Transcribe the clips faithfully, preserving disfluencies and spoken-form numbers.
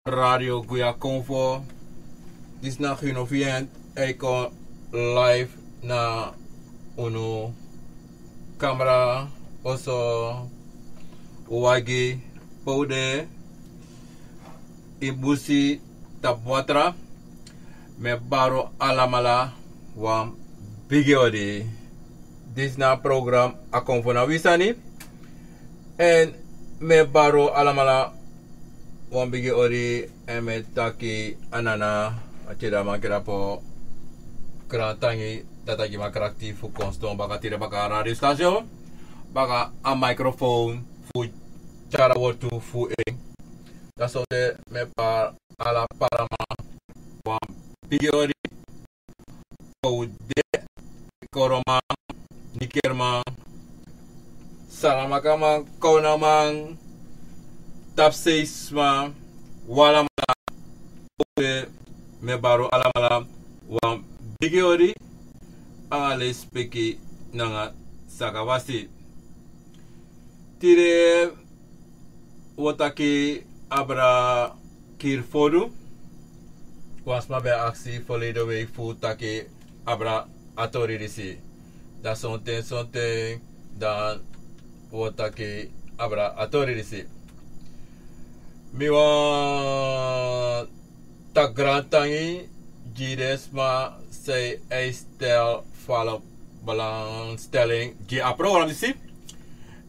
Radio Guya Konfo. Disi na Gino Vient, a e kon live na unu kamera, oso wagi, pe un de, ini busi, tapu watra. Mi e bari un alamala wan bigi odi. Disi na a program A Konfo na Wi Sani. Èn mi e bari un alamala wan bigi odi, èn mi e taki a nana, a tide a man knapu, grantangi dati a gi mi a krakti fu kon sidon baka tide baka a radio station, baka a microfoon fu tyari a wortu fu en. Dati so te mi e bari ala Panama wan bigi odi. Fu den Koroman, Nikerman, Saramakaman, Kounaman, Tapseisma, un alamala, fu mi e bari un alamala wan bigi odi, anga lespeki nanga sakafasi. Tide un o taki abra kiri fodu. Wan sma ben aksi verleden week fu taki abra a tori disi. Dan sonten sonten dan un o taki abra a tori disi. Mi wani taki grantangi gi den sma san e stel fu ala belangstelling gi a program disi.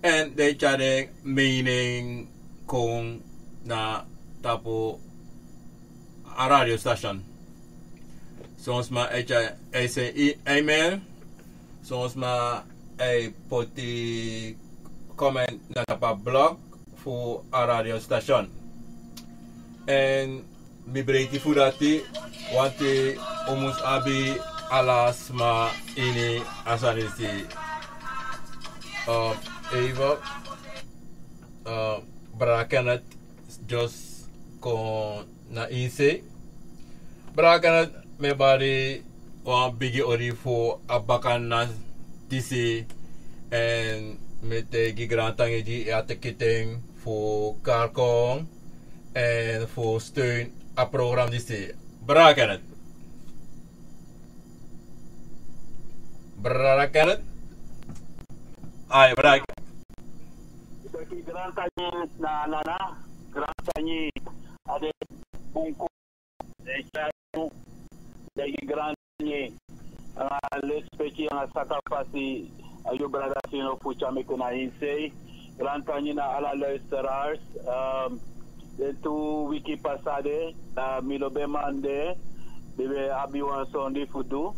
Èn den e tyari den mening kon na tapu a radio station. Son sma e tyari, e seni email. Son sma e poti comment na tapu a blog fu a radio station. Èn mi breiti fu dati, want un mus abi ala sma ini a sani disi. Um, even, um, Brada Kenneth just kon na ini sei. Brada Kenneth, mi e bari wan bigi odi fu a bakana disi, èn mi e taigi grantangi gi yu, a teki ten fu kari kon èn fu steun a program disi. Brada Kenneth. Brada Kenneth. Ai, Brada. Taki grantangi na nana, grantangi a den bunku, den tyari, taki grantangi anga lespeki anga sakafasi a yu brada Sino fu tyari mi kon na ini sei. Grantangi na ala luisteraars. Ehm, den tu wiki pasa de, eh, mi lobi en man de, mi ben abi wan sani fu du,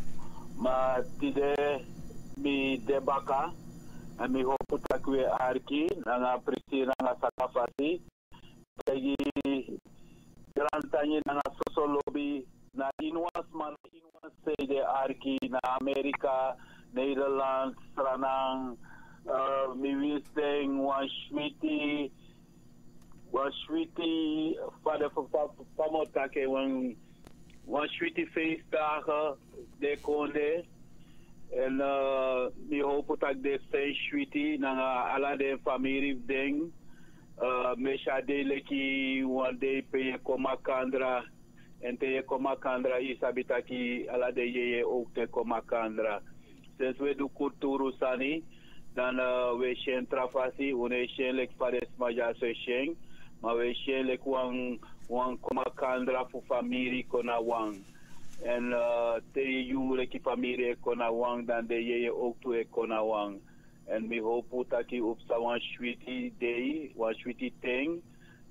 ma tide mi de baka, èn mi hopu taki un e arki nanga prisi nanga sakafasi. Taigi grantangi nanga soso lobi na ini wan sma, na ini wan sei den e arki na Amerika, Nederland, Sranan, eh, mi winsi den wan switi, wan switi, fa den, fa, fa, fa mi o taki en, wan, wan switi feestdagen den e kon de. Èn, eh, mi hopu taki den e feni switi nanga ala den famiri fu den. Eh, mi e si a dei leki wan dei pe yu e kon makandra. Èn te yu e kon makandra, yu sabi taki ala den yeye owktu e kon makandra. Sensi un e du kulturu sani, dan, eh, un e si en tra fasi, un no e si en leki fa den sma dyaso e si en, ma un e si en leki wan, wan kon makandra fu famiri kon na wan. Èn, eh, te yu leki famiri e kon na wan, dan den yeye owktu e kon na wan. Èn mi hopu taki un psa wan switi dei, wan switi ten.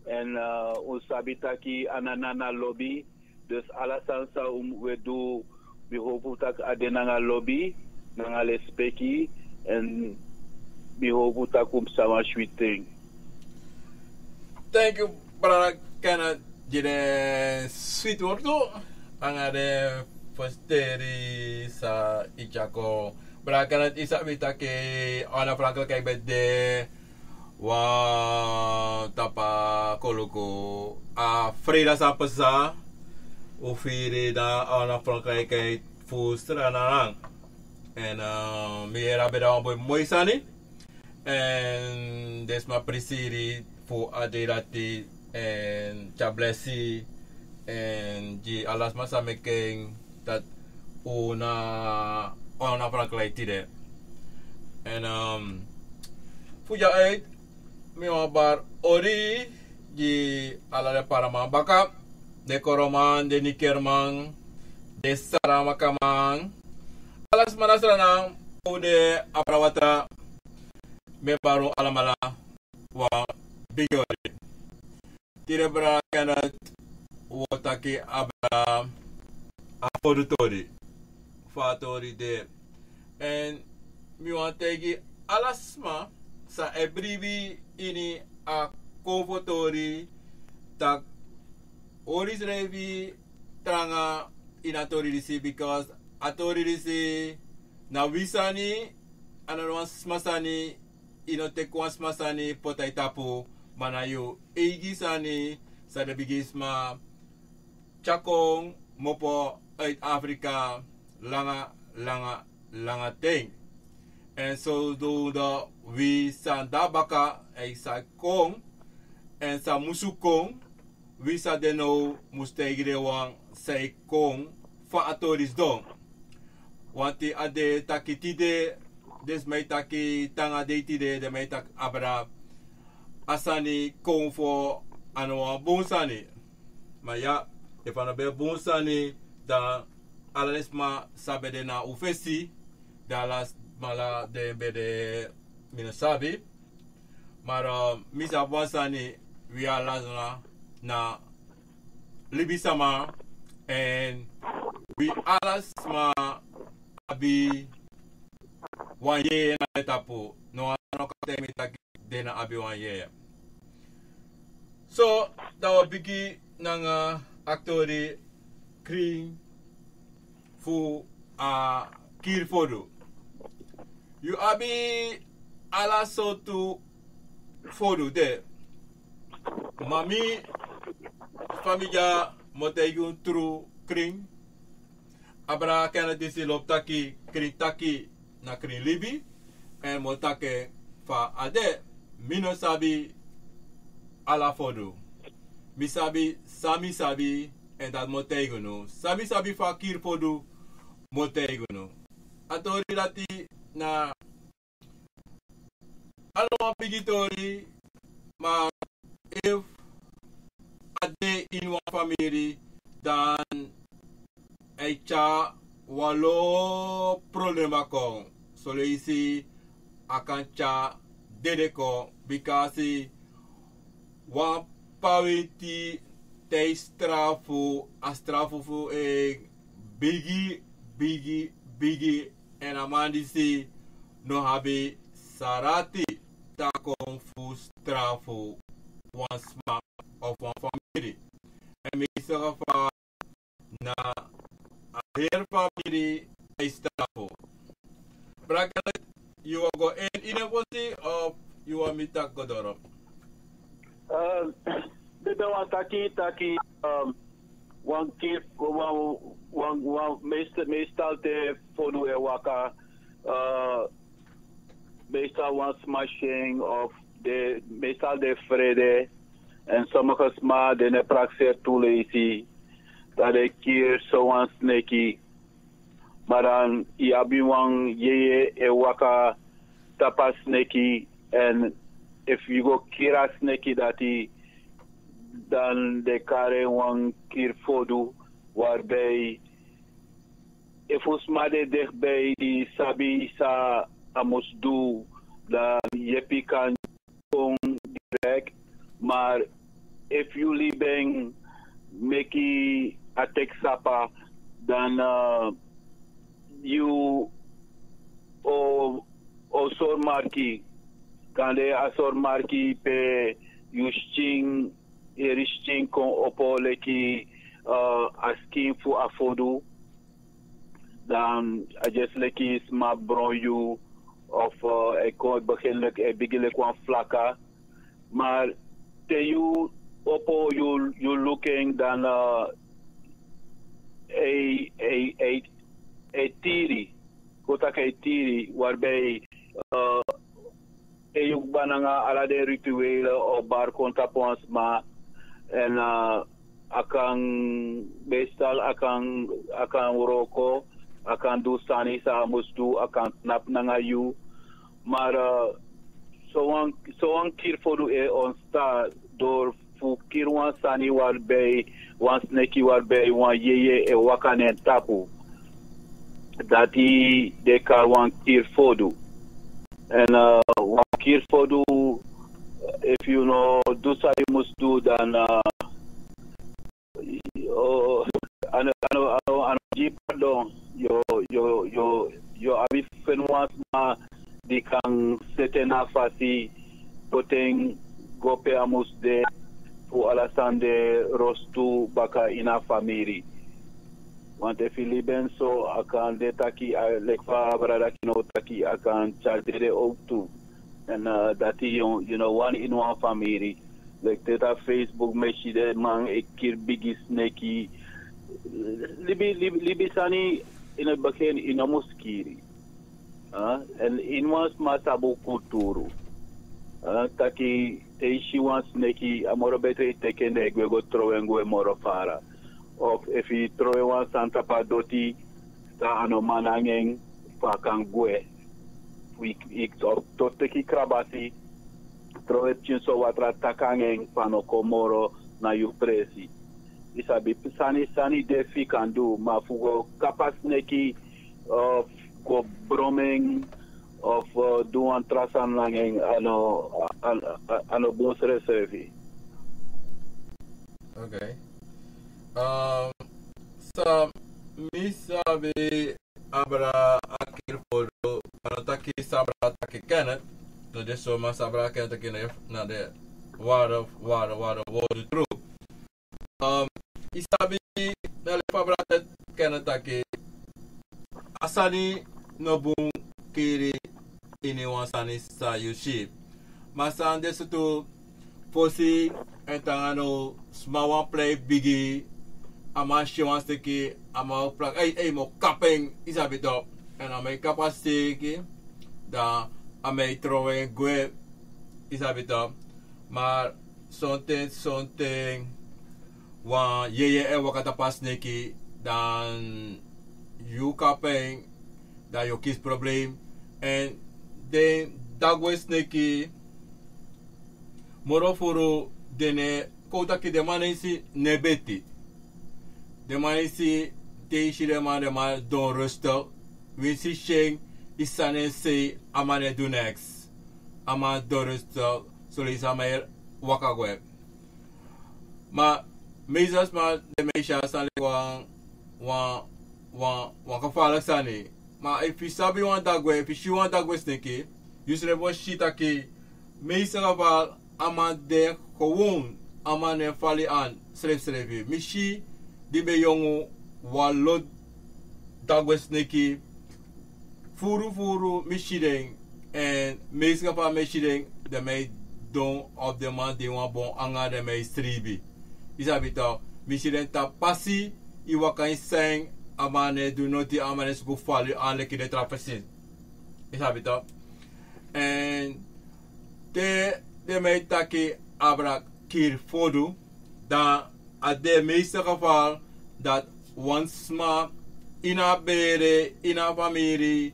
Èn, eh, un sabi taki a na nana lobi. Dus ala sani san un e du, mi hopu taki a de nanga lobi, nanga lespeki. Èn mi hopu taki un psa wan switi ten. Thank you, brada Kenneth, gi den switi wortu anga den festeri san yu tyari kon. Brada Kenneth, yu sabi taki onafhankelijkheid ben de wan tapa koluku. A freida san pasa, un firi dan onafhankelijkheid fu Sranan. Èn, eh, mi yere a ben de wan bun moi sani. Èn den sma prisiri fu a dei dati, èn tyari blesi, èn gi ala sma san meki en, dati un na onafhankelijk tide. Èn, ehm, fu dya uit, mi wani bari odi gi ala den Paraman baka, den Koroman, den Nikerman, den Saramakaman, ala sma na Sranan, fu den abra watra, mi e bari un alamala wan bigi odi. Tide, brada Kenneth, wi o taki abra a fodu tori. Fa a tori de. Èn mi wani taigi ala sma san e bribi ini a konfo tori, taki wi srefi tranga ini a tori disi, because a tori disi na wi sani, a no wan sma sani, yu no teki wan sma sani poti a yu tapu, ma na yu eigi sani san den bigisma tyari kon kmopo uit Afrika langa, langa, langa ten. Èn so du, du wi san de na baka, èn san kon, èn san musu kon, wi san de now mus taigi den wan san e kon, fa a tori sidon. Wanti a de taki tide, den sma e taki te nanga dei tide, den man e taki abra a sani konfo, a no wan bun sani. Ma ya, efu a no ben bun sani, dan ala den sma san ben de na un fesi, dan ala sma, ala den ben de, mi no sabi. Ma, eh, mi sabi wan sani, wi ala na, na libisma, èn wi ala sma abi wan yeye na den tapu. No wan no kan taigi mi taki den no abi wan yeye. So, dan wi o bigin nanga a tori krin fu a kiri fodu. Yu abi ala sortu fodu de. Ma mi, fa mi dya, mi o taigi un tru krin. Abra Kenneth disi lobi taki krin taki na krin libi. Èn mi o taki fa a de. Mi no sabi ala fodu. Mi sabi san mi sabi, èn dati mi o taigi unu. San mi sabi fu a kiri fodu, mi o taigi unu. A tori dati na a no wan bigi tori, ma efu a de ini wan famiri, dan a e tyari wan lo problema kon. Soleisi a kan tyari dede kon, bikasi wan pawenti te a e strafu, a strafu fu en bigi, bigi, bigi, èn a man disi no abi sarati takon fu strafu wan sma of wan famiri. Èn mi saka fa na a heri famiri e strafu. Brada Kenneth, yu wani go in ini en fosi of yu wani mi taki go doro? Eh, mi ben wani taki, taki, ehm, wan kiri, wan, wan, wan meest-, meestal te fodu e waka, eh, meestal wan sma si en of den, meestal den frede, èn sommige sma den e prakseri tu leisi, dan den kiri sowan sneki. Ma dan yu abi wan yeye e waka tapu a sneki, èn efu yu go kiri a sneki dati, dan den kari en wan kiri fodu, waarbij efu sma de dichtbij di sabi san a mus du, dan yepi kan kon direct, maar efu yu libi en meki a teki sapa, dan, eh, yu o, o sori marki, kande a sori marki pe yu skin, heri skin kon opo leki, eh, a skin fu a fodu. Dan a just leki sma bron yu, of, eh, e kon beginlik, e bigin leki wan flaka. Maar te yu opo yu, yu luku en dan, eh, e, e, e, e tiri. Kon taki e tiri, waarbij, eh, e yu kba nanga ala den rituele o bari kon tapu wan sma. En a kan bestal, a kan wroko, a kan du sani san a mus du, a kan snap nanga yu. Maar sowan kiri fodu e onsta dor fu kiri wan sani warbei wan sneki warbei wan yeye e waka na en tapu. Dati de kari wan kiri fodu. En wan kiri fodu, efu yu no du san yu mus du, dan a no gi pardon. Yu abi feni wan sma di kan sete na fasi, poti en go pe a mus de, fu ala sani de rostu baka ini a famiri. Want efu yu libi en so, a kan de taki, leki fa a brada Kino taki, a kan tyari dede owktu. En dati yu no wani ini wan famiri. Leki te a Facebook, mi e si den man e kiri bigi sneki. Libi sani, ini a begin yu no mus kiri. En ini wan sma sabi un kulturu, taki te yu si wan sneki, a moro betre yu teki en, dan yu gwe go trowe en gwe moro fara. Of efu yu trowe wan sani tapu a doti, dan a no man nanga en, fu a kan gwe. Yu teki krabasi, trowe pikinso watra taki nanga en, fu a no kon moro na yu presi. Yu sabi, sani sani de fu yu kan du, ma fu go kapu a sneki, of go brom en, of du wan tra sani nanga en, a no bun srefsrefi. Okay. San mi sabi, abra a kiri fodu, a no taki san abra taki Kenneth. No de so, ma san abra Kenneth taki na de wara wara wara wordu tru. Yu sabi, na leki fa brada Kenneth taki, a sani no bun kiri ini wan sani san yu si. Ma san de sutu, fosi, en te nanga now sma wani plei bigi, a man si wan sneki, a man o plaki, ei, ei, mi o kapu en, yu sabi tok. En a man e kapu a sneki, dan a man e trowe en gwe, yu sabi tok. Ma sonten sonten wan yeye e waka tapu a sneki, dan yu kapu en, dan yu o kisi problem. En den dagwe sneki, moro furu, den no e, kon taki, den man no e si nebeti. Den man e si, te yu si den man, den man don rustig. Winsi syen, yu sani en sei, a man no e du neks. A man don rustig, soleisi a man e waka gwe. Ma meestal sma, den man e si a sani leki wan, wan, wan, wan gevaarlijk sani. Ma efu yu sabi wan dagwe, efu yu si wan dagwe sneki, yu srefi o si taki, meestal geval, a man de gewoon, a man no e fali an srefsrefi. Mi si, di mi ben yongu, wan lo dagwe sneki, furu furu mi si den, en meestal fa mi e si den, den man e don, of den man de wan bon anga, den man e sribi. Yu sabi tok, mi si den tapu pasi, yu waka ini san, a man no e du noti, a man no e suku fali an leki den tra fesi. Yu sabi tok. En te den man e taki abra kiri fodu, dan a de meeste geval dati wan sma ini a bere, ini a famiri,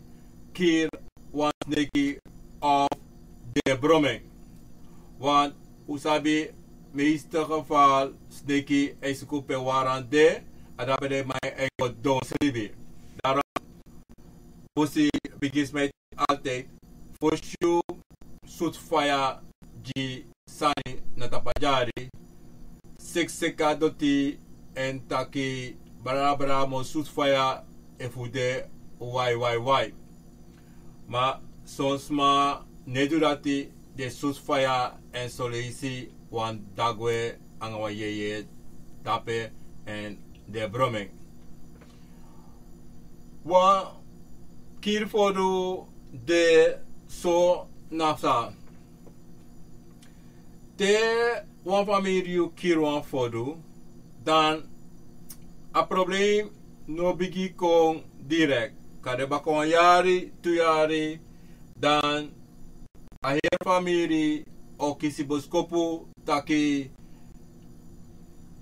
kiri wan sneki of den e brom en. Want un sabi, meeste geval sneki e suku pe waran de, a dape den man e go don sribi. Daarom, fosi, bigi sma e taki altijd, fosi yu sutu faya gi sani na tapu a dyari, seki seki a doti, en taki brada brada, mi o sutu faya efu de wai wai wai. Ma son sma no e du dati, den sutu faya, en soleisi wan dagwe anga wan yeye de ape, en den e brom en. Wan kiri fodu de so, na fa, te wan famiri yu kiri wan fodu, dan a problem no bigin kon direkt. Kande baka wan yari, tu yari, dan a heri famiri o kisi boskopu taki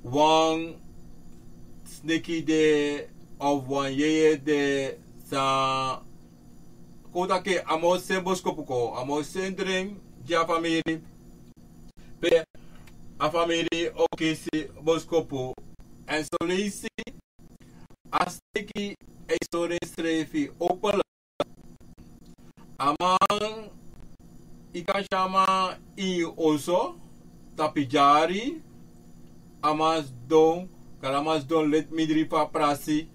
wan sneki de of wan yeye de san kon taki a man o seni boskopu kon, a man o seni dren gi a famiri pe a famiri o kisi boskopu. Èn soleisi a sneki e sori ensrefi openlijk. A man, yu kan si a man ini yu oso, tapu yu dyari, a man sidon, kande a man sidon leti mindri fu a prasi,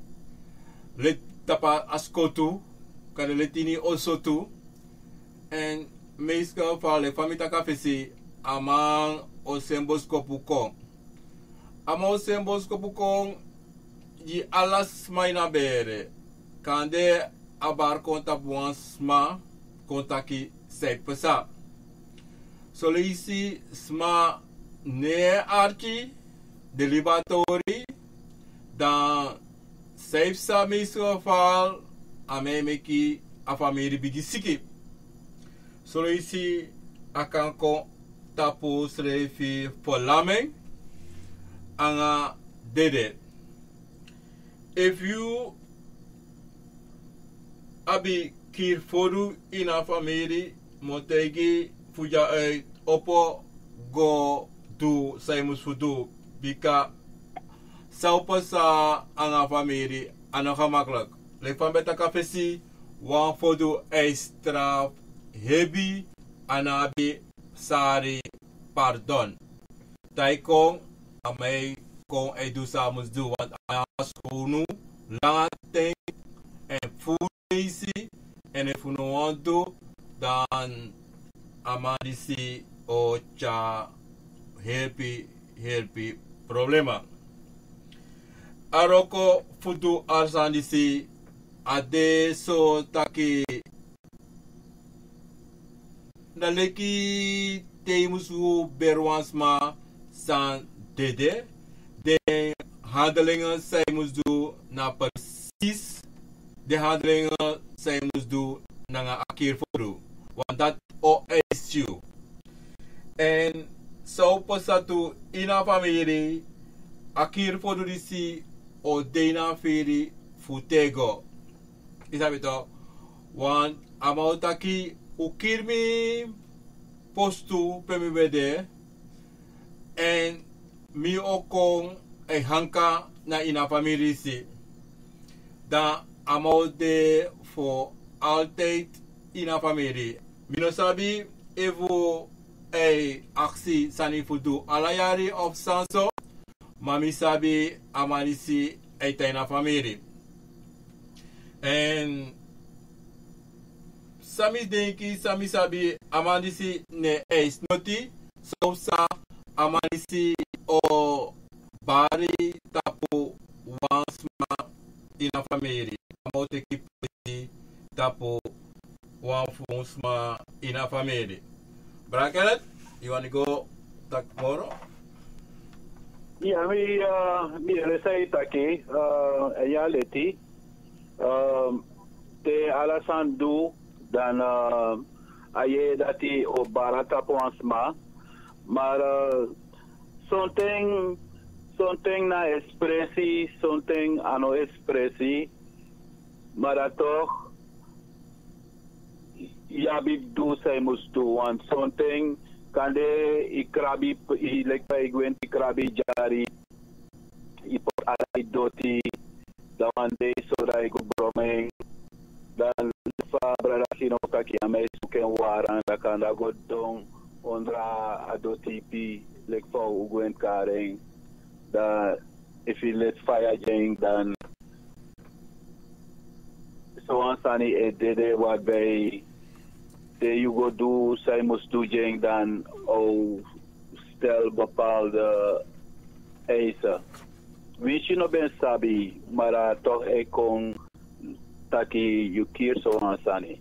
leti tapu a skotu, kande leti ini yu oso tu. Èn meestal fa leki fa mi taki a fesi, a man o seni boskopu kon. A man o seni boskopu kon gi ala sma ini a bere. Kande a bari kon tapu wan sma kon taki san e pasa. Soleisi sma no e arki den libi a tori, dan san e psa meestal geval, a man e meki a famiri bigin siki. Soleisi a kan kon tapu srefi fu lamen anga dede. Efu yu abi kiri fodu ini a famiri, mi o taigi fu dya uit, opo go du san yu mus fu du. Bika san o pasa anga a famiri a no gemaklik. Leki fa mi ben taki a fesi, wan fodu e strafu hebi, a no abi sari pardon. Te a e kon, a man e kon e du san a mus du, want a skownu langa ten èn furu leisi. Èn efu no wani du, dan a man disi o tyari heripi, heripi problema. A wroko fu du ala sani disi a de so taki na leki te yu mus beri wan sma san dede, den handelingen san yu mus du na precies den handelingen san yu mus du nanga a kiri fodu. Want dati o eisi yu. Èn san o pasa tu ini a famiri, a kiri fodu disi o de ini a firi fu tego. Yu sabi to, want a man o taki, un kiri mi postu pe mi ben de, èn mi o kon e hanka na ini a famiri disi. Dan a man o de fu altijd ini a famiri. Mi no sabi efu a e aksi sani fu du ala yari of san so, ma mi sabi a man disi e tan ini a famiri. Èn san mi denki, san mi sabi, a man disi no e eisi noti. San un sa, a man disi o bari tapu wan sma ini a famiri. A man o teki presi tapu wan fu un sma ini a famiri. Brada Kenneth, yu wani go taki moro? Ya, mi, eh, mi yere san yu taki, eh, èn yu a leti. Eh, te ala sani du, dan, eh, a yeye dati o bari tapu wan sma. Ma, eh, sonten, sonten na ekspresi, sonten a no ekspresi. Ma dan toch, yu abi fu du san yu mus du, want sonten kande yu krabi, yu leki fa yu gwenti krabi dyari, yu poti ala yu doti, dan wan dei so dan yu go bron en. Dan fa brada Kino taki, a man e suku en waran, dan kande a go don ondro a doti ipi, leki fa un gwenti kari en. Dan efu yu leti faya gi en, dan sowan sani e dede, waarbij te yu go du san yu mus du gi en, dan o stel bepaalde eisen. Winsi yu no ben sabi, ma dan toch e kon taki yu kiri sowan sani.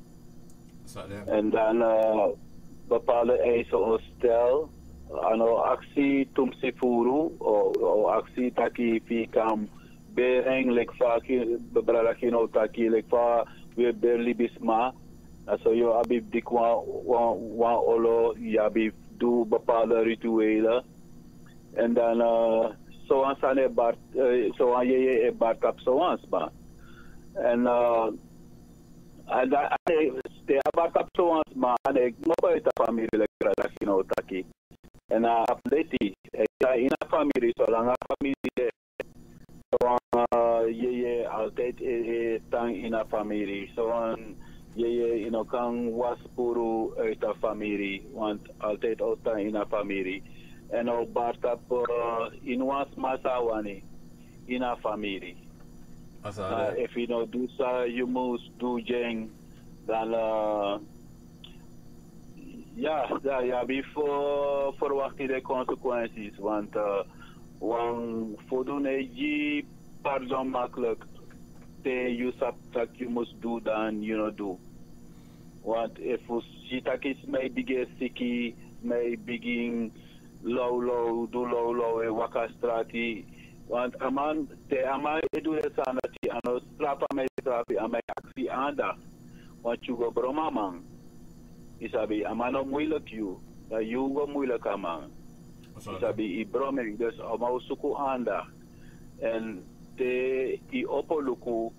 Èn dan, eh, bepaalde eisen o stel, a no aksi tumsi furu, o, o aksi taki fi yu kan beri en leki fa Ki-, brada Kino taki, leki fa wi e beri libisma. Na so yu abi fu diki wan, wan, wan olo, yu abi fu du bepaalde rituelen. Èn dan, eh, sowan sani e bari, eh, sowan yeye e bari tapu sowan sma. En, eh, a da, a de, te a bari tapu sowan sma, a no e go buiten famiri leki brada Kino taki. En a abi leti, e tan ini a famiri, solanga a famiri de, sowan, eh, yeye altijd e, e tan ini a famiri. Sowan yeye e no kan wasi puru uit a famiri, want altijd o tan ini a famiri. En o bari tapu, eh, ini wan sma san a wani ini a famiri. A sa Ma de. Efu yu no du san yu mus du gi en, dan, eh, ya, ya, yu abi fu ferwakti den consequenties, want, eh, wan fudu no e gi pardon makkelijk te yu sabi taki yu mus du dan yu no du. Want efu si taki sma e bigin e siki, sma e bigin lawlaw, du lawlaw, e waka strati. Want a man, te a man e du den sani dati, a no strafu a man e strafu, a man e aksi anda. Want yu go broma man. Yu sabi, a man no muilek yu, dan yu go muilek a man. Yu sabi, yu broma en, dus a man o suku anda. En te yu opo luku,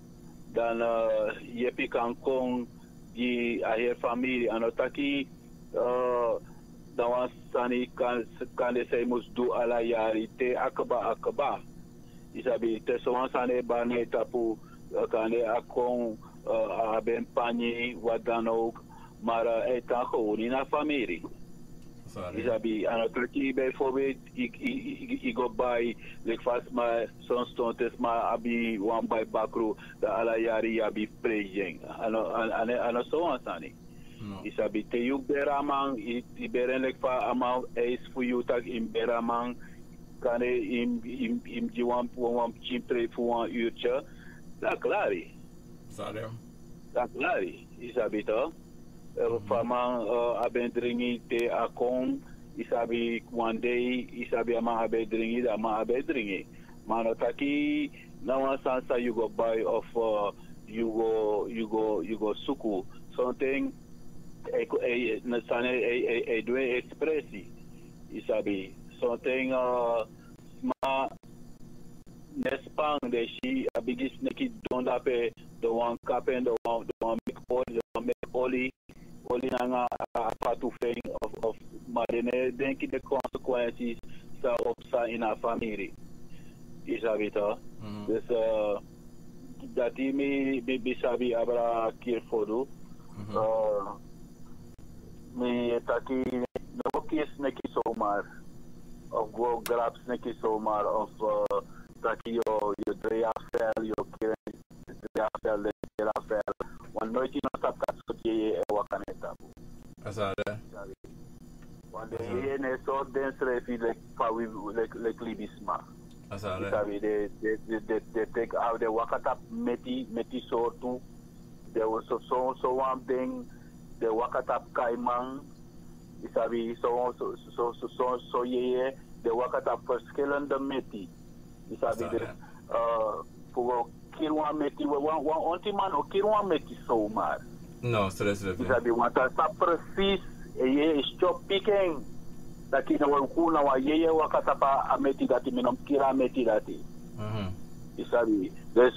dan, eh, yepi kan kon gi a heri famiri. A no taki, eh, dan wan sani kan, kande san yu mus du ala yari, te a kaba, a kaba. Yu sabi, te sowan sani e bari na yu tapu, eh, kande a kon, eh, a ben pangi, wat dan ook, maar, eh, a e tan gewoon ini a famiri. Yu sabi, a no taki bijvoorbeeld, yu, yu, yu, yu go bai, leki fa sma, son ston te sma abi wan bai bakru, dan ala yari yu abi prijs gi en. A no, a, a no, a no sowan sani. No. Yu sabi, te yu beri a man, yu, yu beri en leki fa a man eis fu yu taki yu mus beri a man, kande yu mus, yu mus, yu mus gi wan, wan, wan pikin prei fu wan uurtje, dan klari. Sa de. Dan klari, yu sabi toch. Eh, fa a man, eh, a ben dringi te a kon, yu sabi wan dei, yu sabi a man a ben dringi, dan a man a ben dringi. Ma a no taki na wan sani san yu go bai of, eh, yu go, yu go, yu go suku. Sonten, e, e, na sani e, e, e du en ekspresi. Yu sabi, sonten, eh, sma, ne span, den si a bigi sneki don dape, den wani kapu en, den wani, den wani meki oli, den wani meki oli, oli nanga a, a fatu fu en, of, of, ma den no e denki den consequenties san o psa ini a famiri. Yu sabi toch. Mhm. Dus, eh, dati mi, mi, mi sabi abra kiri fodu. Mhm. Eh, mi e taki, no go kiri sneki zomaar. Of go grab sneki zomaar. Of, eh, taki yu, yu drei a vel, yu kiri en, drei a vel, drei a vel. Want noiti yu no sabi taki sortu yeye e waka na yu tapu. A sa de. Want den yeye no e sori densrefi leki fa wi, leki, leki libisma. A sa de. Yu sabi, den, den, den, den, den teki, a, den waka tapu meti, meti sortu. Den so, so, so wan ben, den waka tapu kaiman. Yu sabi, so, so, so yeye, den waka tapu verschillende meti. Yu sabi, dus, eh, fu go kiri wan meti, wan, wan ontiman no kiri wan meti zomaar. No, srefsrefi. Yu sabi, want a sabi precies, e yeye e stop pikin. Taki na wan ku na wan yeye waka tapu a meti dati, mi no mus kiri a meti dati. Mhm. Yu sabi, dus,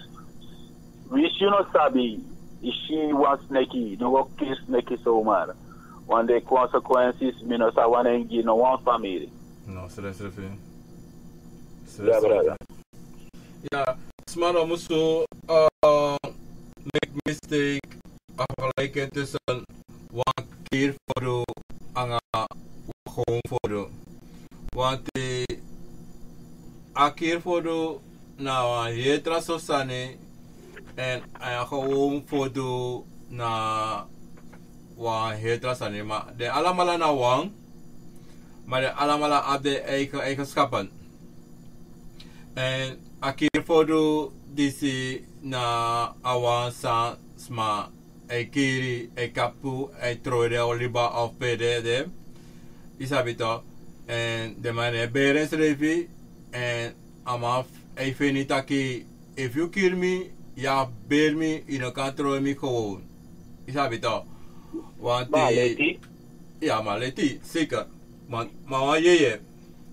winsi yu no sabi, yu si wan sneki, no go kiri sneki zomaar. Want den consequenties, mi no sa wani en gi no wan famiri. No, srefsrefi. Ya, brada. Ya, sma no musu, eh, make mistake, a vergelijking tussen wan kiri fodu nanga wan gewoon fodu. Want, eh, a kiri fodu na wan heri tra sortu sani, en a gewoon fodu na wan heri tra sani, ma den alamala na wan, ma den alamala abi den eigen eigenschappen. En a kiri fodu disi na a wan san sma e kiri, e kapu, e trowe den o liba of pe den de. Yu sabi toch. En den man e beri ensrefi, en a man e feni taki, efu yu kiri mi, yu abi beri mi, yu no kan trowe mi gewoon. Yu sabi toch. Want, ma a leti. Ya, ma a leti, zeker. Ma, ma wan yeye,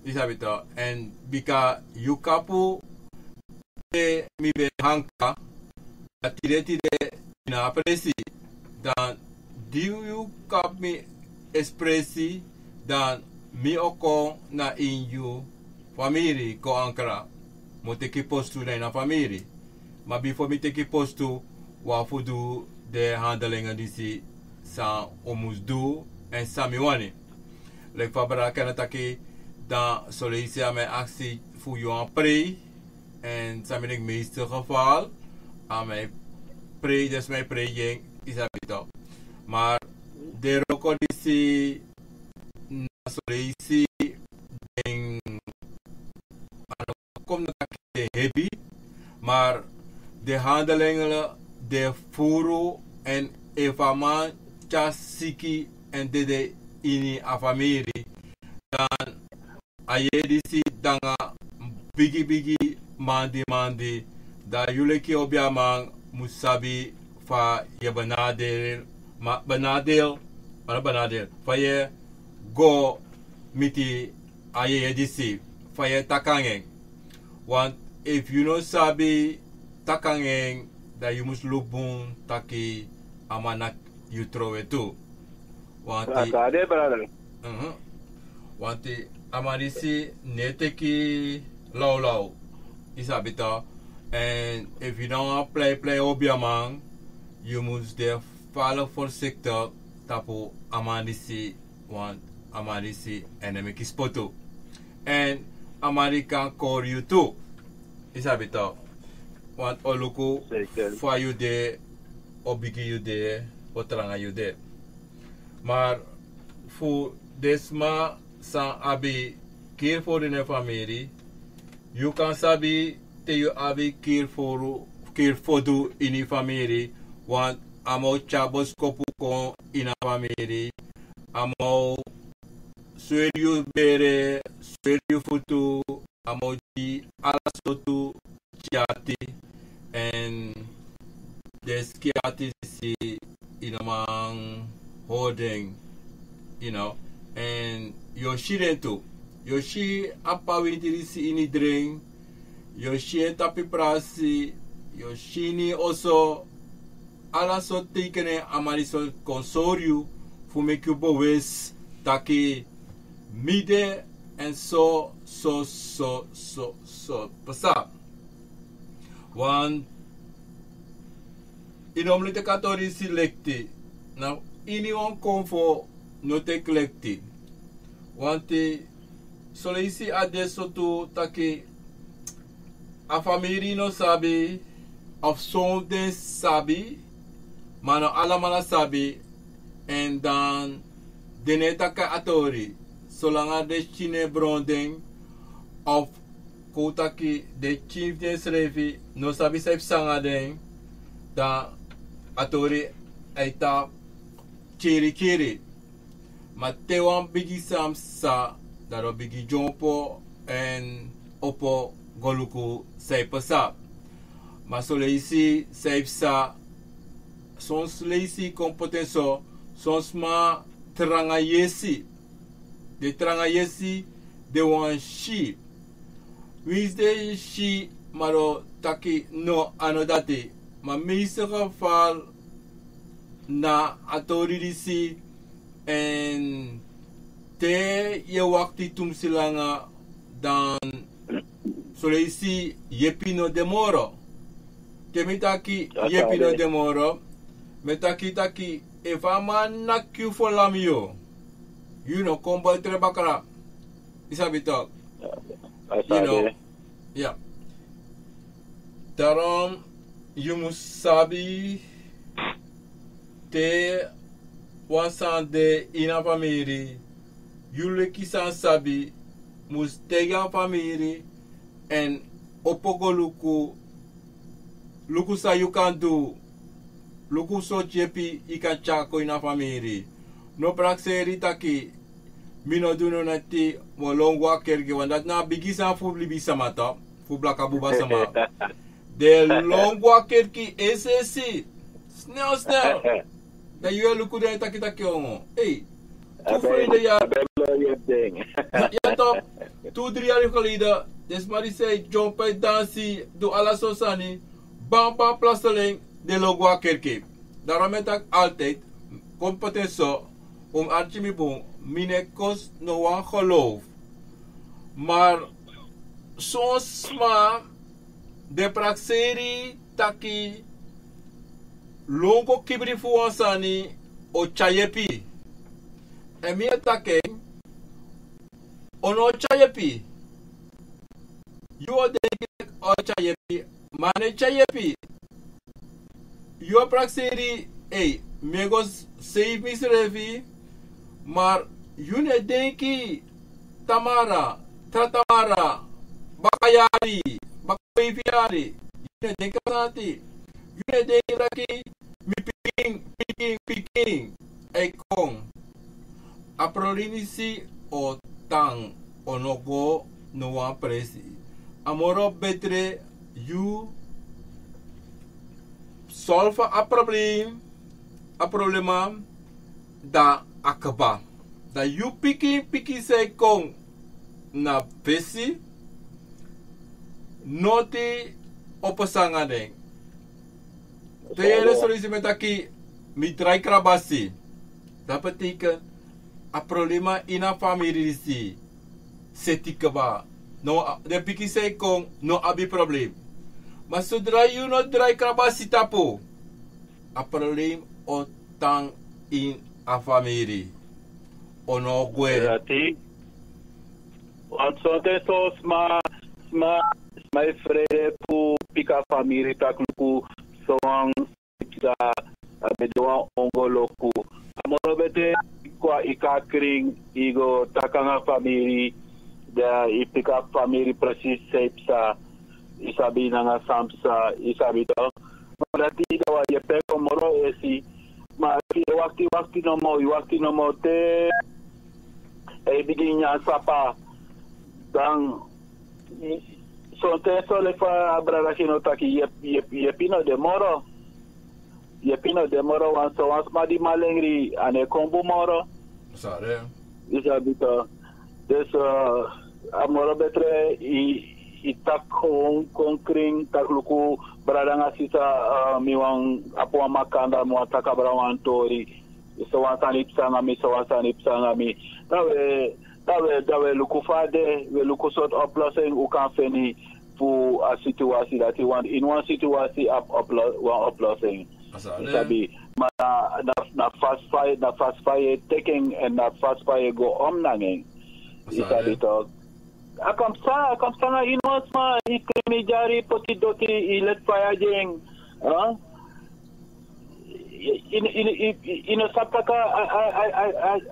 Yu sabi to. Èn bika yu kapu, te mi ben hanka, a tide tide, mi na a presi. Dan di yu kapu mi espresi, dan mi o kon na ini yu famiri kon ankra. Mi o teki postu na ini a famiri. Ma bifo mi teki postu, wan fu du den handelingi disi san un mus du èn san mi wani. Leki fa brada Kenneth taki, dan soleisi a mi e aksi fu yu wani prei, èn san mi denki meeste geval, a mi e prei, dus mi e prei gi en, yu sabi to. Ma den wroko disi na soleisi den, a no kon taki den hebi, maar den handelingen den furu, èn efu a man tyari siki èn dede ini a famiri, dan a yeye disi de nanga bigi bigi mandi mandi, dan yu leki obiaman mus sabi fa yu e benadel, ma benadel, ma no benadel, fa yu e go miti a yeye disi, fa yu e taki nanga en. Want efu yu no sabi taki nanga en, dan yu mus luku bun taki a man naki yu trowe tu. Want a man disi no e teki lawlaw, yu sabi to. Èn efu yu no wani plei plei obiaman, yu mus de fala voorzichtig tapu a man disi, want a man disi e no e meki spotu. Èn a man disi kan kori yu tu, yu sabi to. Want o luku fa yu de, o bigi yu de, o tranga yu de. Maar fu den sma san abi kiri fodu ini famiri, yu kan sabi te yu abi kiri fodu, kiri fodu ini famiri, want a man o tyari boskopu kon ini a famiri, a man o sweri yu bere, sweri yu futu, a man o gi ala sortu tyati, èn den siki ati disi yu no man hori den, yu no, èn yu o si den tu. Yu o si a pawinti disi ini dren, yu o si en tapu yu prasi, yu o si ini yu oso, ala sortu teikenen a man disi o kon sori yu fu meki yu bewus taki mi de èn so so so so so pasa. Want yu no mus teki a tori disi lekti, na ini wan konfo no teki lekti. Want soleisi a de so tu taki a famiri no sabi, of son fu den sabi, ma no alamala sabi, èn dan den no e taki a tori. Solanga den pikin no e bron den, of kon taki den pikin fu densrefi no sabi san e psa nanga den, dan a tori e tan kiri kiri. Ma te wan bigi sani psa, dan den o bigin dyompo èn opo go luku san e psa. Ma son leisi san e psa, son leisi kon poti en so, son sma tranga yesi. Den tranga yesi, den wani si. Winsi den si, ma den o taki no, a no dati. Ma meeste geval na a tori disi, èn te yu e wakti tumsi langa, dan son leisi yepi no de moro. Te mi taki yepi no de moro, mi e taki taki efu a man naki yu fu lam yu, yu no kon bari terug bakra. Yu sabi tok. Yu no. Ya. Daarom yu mus sabi te wan sani de ini a famiri, yu leki san sabi mus taigi a famiri èn opo go luku, luku san yu kan du, luku sortu yepi yu kan tyari kon ini a famiri. No prakseri taki mi no du no nati, mi o lon go a kerki, want dati na a bigi sani fu libisama, tok, fu blaka buba sama. Den e lon go a kerki es'esi, snel snel. Dan yu e luku den e taki taki ongo. Ei, tu frende ya. den. Ya, ya toch, tu dri yari geleden, den sma di sei dyompo e dansi, du ala sortu sani, bam bam plotseling den lobi a kerki. Daarom mi e taki altijd, kon poti en so, un mus arki mi bun, mi no e kosi no wan geloof. Maar son sma, den prakseri taki, lon go kibri fu wan sani o tyari yepi. Èn mi e taki en, o no tyari yepi. Yu o denki taki o tyari yepi, ma a no e tyari yepi. Yu o prakseri, ei, mi e go s-, seifi misrefi, maar yu no e denki tamara, tra tamara, baka yari, baka feifi yari, yu no e denki a sani dati. Yu no e denki taki mi pikin, pikin, pikin e kon. A problema disi o tan, o no go no wan presi. A moro betre yu solfa a problem, a problema, dan a kaba. Dan yu pikin, pikin san e kon na fesi, noti o pasa nanga den. Te yu e yere solusi, mi e taki mi drai krabasi. Dati betekent a problema ini a famiri disi seti kaba. No, den pikin san e kon no abi problem. Ma sodra yu no drai krabasi tapu, a problem o tan ini a famiri. O no gwe. Dati. Want sonten so sma, sma, sma e frede fu piki a famiri taki luku, so wan sa, a ben de wan ongoloku. A moro betre yu kon a yu krin, yu go taki nanga famiri, dan yu piki a famiri precies san e psa, yu sabi, nanga san psa, yu sabi toch. Ma dati, dan wan yepi e kon moro esi. Ma efu yu e wakti, wakti nomo, yu wakti nomo te a e bigin nyan sapa, dan sonten so, leki fa a brada Gino taki, yepi, yepi, yepi no de moro. Yepi no de moro, want so wan sma di malengri, a no e kon bun moro. Sare. Yu sabi toch. Dus, eh, a moro betre yu, yu taki kon, kon krin, taki luku, brada nanga sisa, eh, mi wani abi wan makandra, mi wani taki a brada wan tori. So wan sani psa nanga mi, so wan sani psa nanga mi. Dan wi e, dan wi e, dan wi e luku fa a de, wi e luku sortu oplossing un kan feni fu a situasi dati, want ini wan situasi abi oplo-, wan oplossing. Yu sabi, ma na, na, na fasi fa yu, na fasi fa yu e teki en, èn na fasi fa yu e go om nanga en. Yu sabi toch. A kan psa, a kan psa nanga ini wan sma, yu krin, yu dyari, yu poti doti, yu leti faya gi en. Huh? Yu, yu, yu no sabi taki a,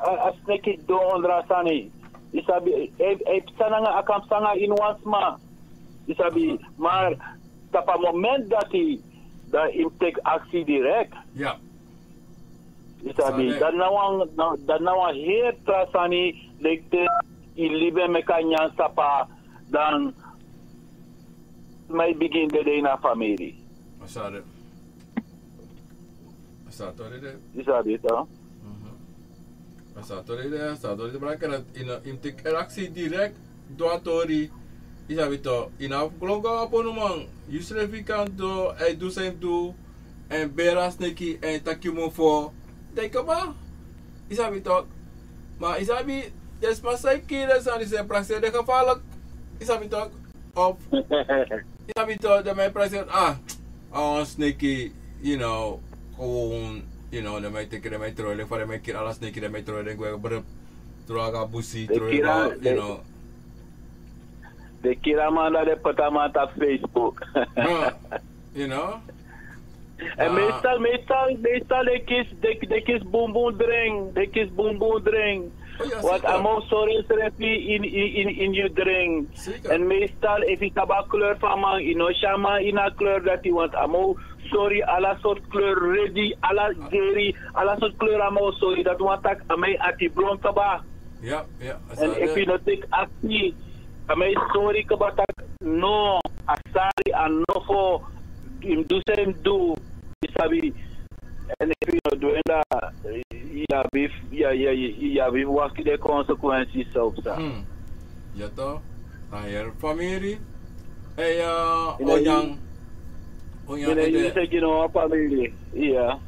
a, a sneki don ondro a sani. Yu sabi, e, e psa nanga, a kan psa nanga ini wan sma. Yu sabi, maar tapu a moment dati, dan yu mus teki aksi direct. Ya. Yu sabi, dati na wan, na, dati na wan heri tra sani, leki te yu libi e meki a nyan sapa, dan sma e bigin dede ini a famiri. A sa de. A sa tori de. Yu sabi toch. Mhm. A sa tori de, a sa tori de, brada, yu no, yu mus teki aksi direct, du a tori. Yu sabi toch, yu no abi fu lon go nanga bonuman. Yusrefi kan du, e du san yu mus du. Èn beri a sneki, èn taki yu mofo. Dan yu kaba. Yu sabi toch. Ma yu sabi, den sma san e kiri den sani, san e prakseri, den gevaarlijk. Yu sabi toch. Of, yu sabi toch, den man e prakseri, ah, a wan sneki, you know, gewoon, you know, den man e teki, den man e trowe, leki fa den man e kiri ala sneki, den man e trowe den gwe, brr, trowe a go a busi, trowe a go, you know. Den kiri a man, dan den poti a man tapu Facebook. No, you know. Èn meestal, meestal, meestal den kisi, den, den kisi bunbun dring, den kisi bunbun dring. Want a man o sori ensrefi ini, ini, ini, ini yu dring. Zeker. Èn meestal, efu yu sabi a kleur fu a man, yu no si a man ini a kleur dati, want a man o sori ala sortu kleur, redi, ala geri, ala sortu kleur a man o sori. Dati wani taki a man e ati bron kaba. Ya, ya, a sani. Èn efu yu no teki aksi, a man e sori kaba taki no, a sari, a nofo, yu mus du san yu mus du, yu sabi. Èn efu yu no du en, dan yu abi, yu abi fu wakti den consequenties so psa. Ya to, na heri famiri. Eya, onyan. Onyan ede. Yu seki no wan famiri. Ya.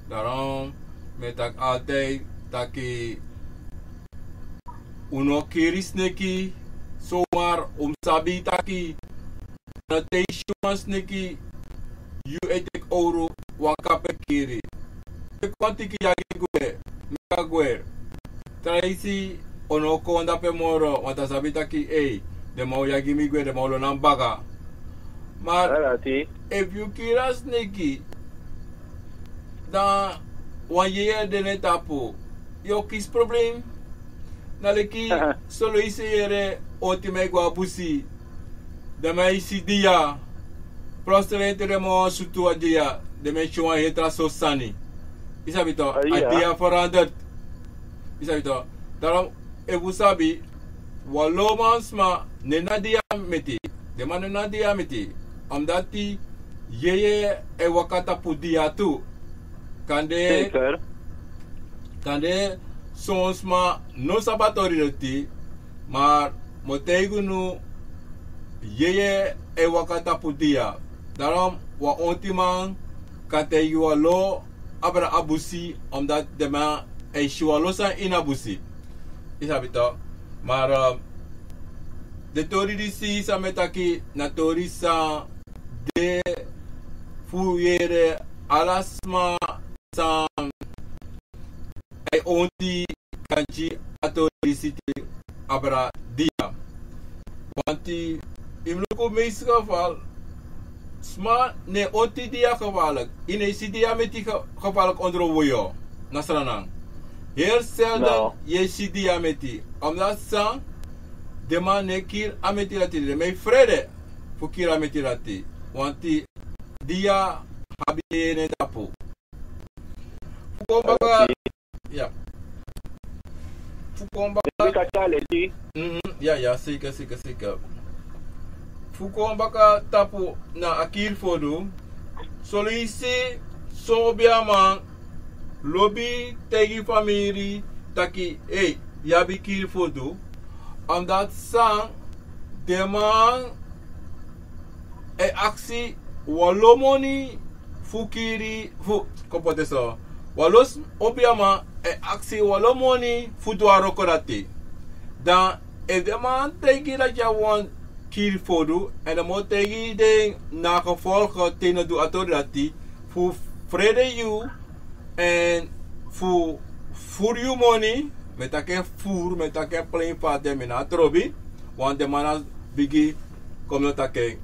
Daarom mi e taki altijd taki un no kiri sneki. Somar un mus sabi taki na te yu si wan sneki, yu e teki owru, wan kapu e kiri. Teki wan tiki yagi gwe, meki a gwe. Traisi o no kon dape moro, want a sabi taki ei, den man o yagi mi gwe, den man o lon na mi baka. Mari efu yu kiri a sneki, dan wan yeye de na en tapu, yu o kisi problem. Na leki soloisi yere, ontiman e go a busi, den man e si dia. Plotseling te den man wani sutu a dia, den man e si wan heri tra sortu sani. Yu sabi tok, a dia verandert. Yu sabi tok. Daarom efu un sabi, wan lo man sma no e na dia meti. Den man no e na dia meti. Omdati yeye e waka tapu dia tu. Kande, kande son sma no sabi a tori dati, ma mi o taigi unu, yeye e waka tapu dia. Daarom wan ontiman kan taigi wan lo abra a busi, omdati den man e si wan lo sani ini a busi. Yu sabi tok. Mari den tori disi san mi e taki na tori san de fu yere, ala sma san e onti kan gi a tori disi te abra dia. Want yu mus luku meeste geval, sma no e onti dia gevaarlijk. Yu no e si dia meti gevaarlijk ondro woyo na Sranan. Heri selden yu e si dia meti. Omdati san, den man no e kiri a meti dati, den man e frede fu kiri a meti dati. Want dia abi yeye na en tapu. Fu kon baka, ya. Fu kon baka. Mhm, ya, ya, zeker, zeker, zeker. Fu kon baka tapu na a kiri fodu. Soluisi, son obiaman lobi taigi famiri taki, ei, yu abi kiri fodu. Omdati san, den man e aksi wan lo moni fu kiri, fu, kon poti en so. Wan lo s-, obiaman e aksi wan lo moni fu du a wroko dati. Dan efu den man taigi dati a wani kiri fodu, èn den man o taigi den na a gevolgen te yu no du a tori dati, fu frede yu, èn fu furu yu moni. Mi e taki en furu, mi e taki en plein fa den mi na trobi. Want den man na bigi, kon mi no taki en.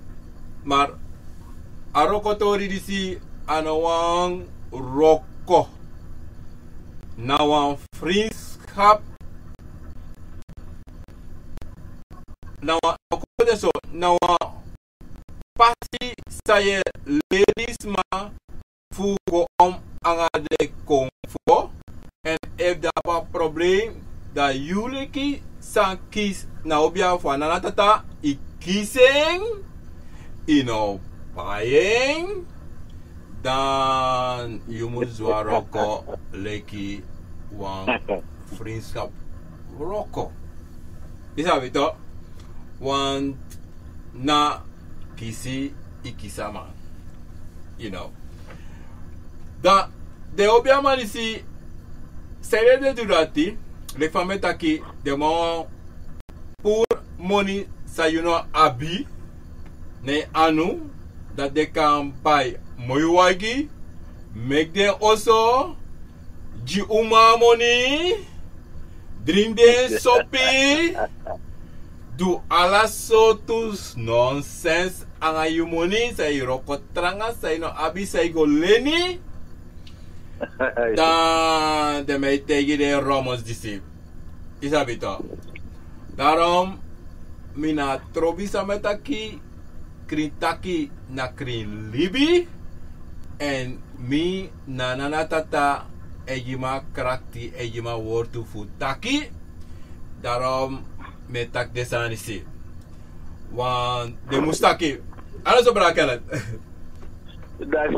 Mari a wroko tori disi, a no wan wroko. Na wan vriendschap. Na wan, kon poti en so, na wan pasi san yu e leri sma fu go om nanga den konfo. Èn efu den abi a problem, dan yu leki san kisi na obia fu a nana tata, yu kisi en, yu no bai en, dan yu mus du a wroko leki wan vriendschap wroko. Yu sabi tok? Want na kisi yu kisi a man. You know. Dan den obiaman disi, san den e du dati, leki fa mi e taki, den man puru moni san yu no abi na en anu, dati den kan bai moi wagi, meki den oso, gi uman moni, dringi den sopi, du ala sortu nonsens nanga yu moni san yu wroko tranga, san yu no abi, san yu go leni. Dan den man e taigi den rommels disi. Yu sabi tok. Daarom mi na trobi san mi e taki, krin taki na krin libi. Èn mi na nana tata e gi mi a krakti, e gi mi a wortu fu taki. Daarom mi e taki den sani disi. Want den mus taki. Ala so, brada Kenneth. Danki.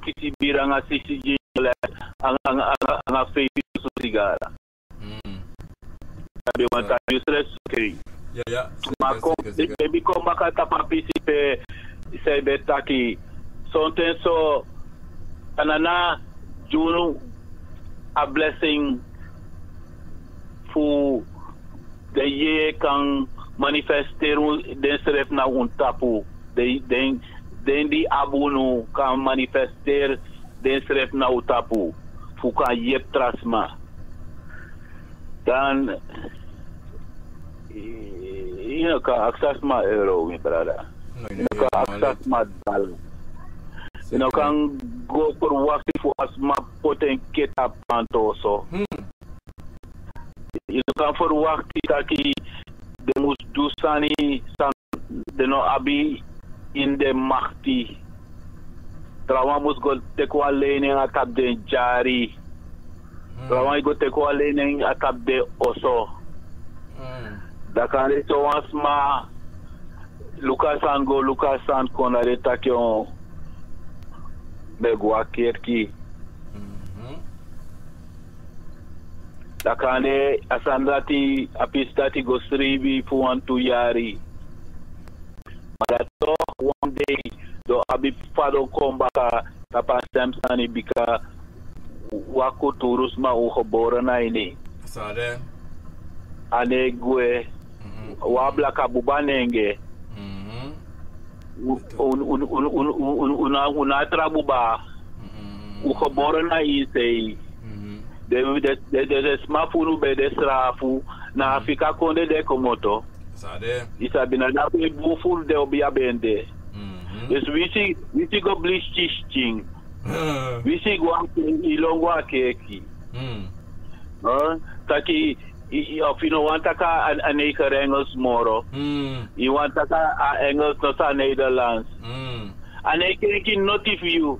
kisi biri nanga sisi gi anga anga anga anga feifi dusun sigara. Sabi wan taki useless. Okay. Ma kon ebi kon baka tapu a pisi pe san yu ben taki sonten so, a nana gi unu a blessing fu den yeye kan manifesteri densrefi na un tapu. Den den den di abi unu kan manifesteri densrefi na un tapu fu kan yepi tra sma. Dan yu no kan aksa sma euro, mi brada. Yu no kan aksa sma dal. Yu no kan go ferwakti fu a sma poti en keti a panti oso. Yu no kan ferwakti taki den mus du sani san den no abi ini den makti. Trawan mus go teki wan leini nanga tapu den dyari. Trawan e go teki wan leini nanga tapu den oso. Dan kande sowan sma luku a sani go luku a sani kon na den taki on ben go a kerki. Dan kande a sani dati a pisi dati go sribi fu wantu yari. Ma dati tok wan dei den o abi fadon kon baka tapu a sem sani bika wan kulturu sma un gebore na ini. A no e gwe. Wan blaka buba nenge. Un un un un un un un un na tra buba. Un gebore na ini sei. Den den den sma fu unu ben de srafu na a fika konde den komoto. Yu sabi na dape bun furu den obi a ben de. Dus wisi wisi go blisi kiskin. Wisi go a keki yu lon go a keki. Taki of yu no wani taki a neiger engels moro. Yu wani taki a engels no so a nederlands. A neiger enki noti fu yu.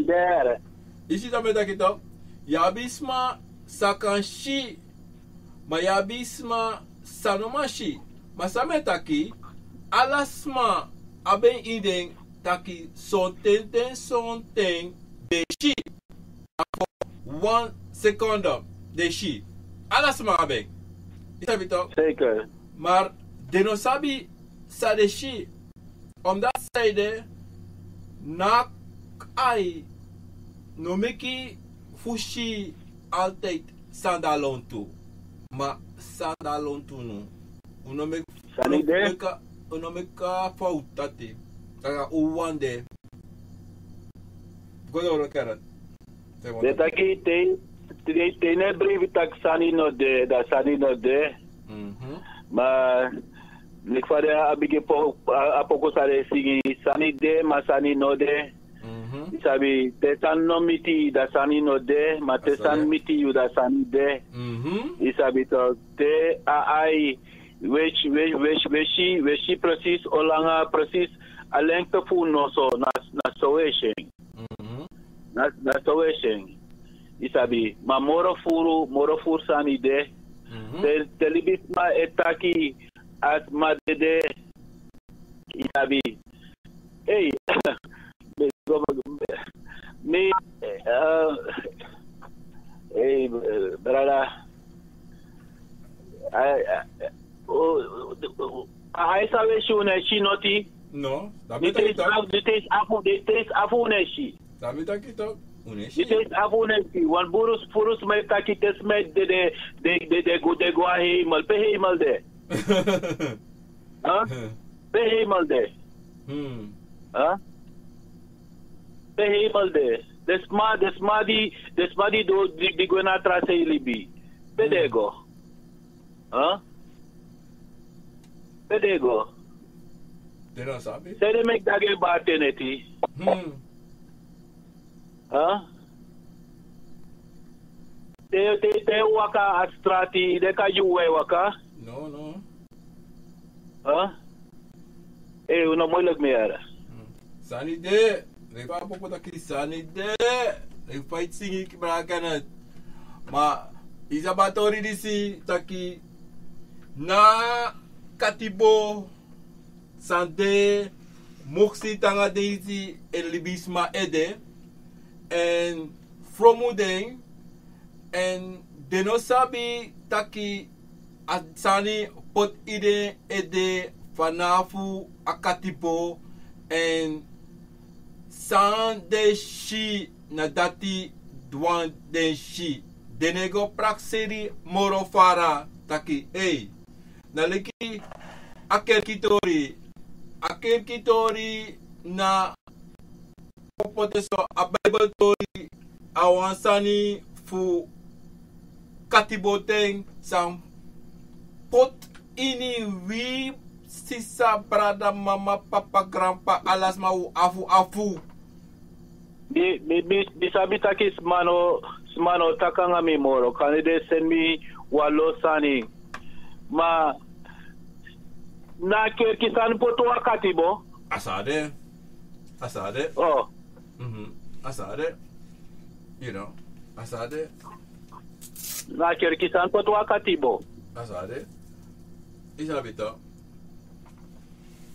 Isi dan mi e taki to, yu abi sma san kan si, ma yu abi sma san no man si. Ma san mi e taki, Ala sma abi en ini den taki sonten ten sonten den si. Wan sekonde, den si. Ala sma abi en. Yu sabi tok? Zeker. Maar den no sabi san den si. Omdat san ede, na ai no meki fu si altijd san de a lontu. Ma san de a lontu no. Un no meki, sani de, un no meki a fout dati. Taki un wan de. Go doro, Kenneth. Den taki te, te, te no e bribi taki sani no de, dan sani no de. Mhm. Ma leki fa den a bigin po-, a, a poku san den e singi, sani de, ma sani no de. Mhm. Yu sabi, te sani no miti, dan sani no de, ma te sani miti yu, dan sani de. Mhm. Yu sabi tok, te a ai, we si, we, we, we si, we si precies, olanga precies, a lengte fu noso, na, na so we si en. Mhm. Na, na so we si en. Yu sabi, ma moro furu, moro furu sani de. Mhm. Te, te libisma e taki, a sma dede. Yu sabi. Ei, mi, eh, ei, brada. A, a, o, o, a, a, sa we si un e si noti. No, dati mi taki tok. Di te isi afu, di te isi afu un e si. Dati mi taki tok. Un e si. Di te isi afu un e si. Wan buru, buru sma e taki te sma e dede, de, de, de go, de go a hemel, pe hemel de. Ha? Pe hemel de. Hmm. Ha? Pe hemel de. Den sma, den sma di, den sma di du, di, di gwe na tra sei libi. Pe den e go. Ha? Pe den e go. Den no sabi. San ede meki dati e bari te neti. Hmm. Ha? Te, te, te yu waka a strati, den kan gi yu we waka. No, no. Ha? Ei, un no moeilijk meer. Hmm. Sani de, leki fa a poku taki sani de, leki fa yu e singi, brada Kenneth. Ma, yu sabi a tori disi taki na katibo san de moksi tanga deisi en libisma ede, èn fromu den, èn den no sabi taki a sani poti ini den ede fanafu a katibo, èn san den si na dati wan den si. Den no e go prakseri moro fara taki, ei, na leki a kerki tori. A kerki tori na kon poti so, a Bijbel tori, a wan sani fu katibo ten san poti ini wi sisa, brada, mama, papa, granpa, ala sma, un afu afu. Mi, mi, mi, mi sabi taki sma no, sma no taki nanga mi moro, kande den seni mi wan lo sani. Ma na kerki sani poti un a katibo. A sa de. A sa de. Oh. Mhm. A sa de. You know. A sa de. Na kerki sani poti un a katibo. A sa de. Yu sabi tok.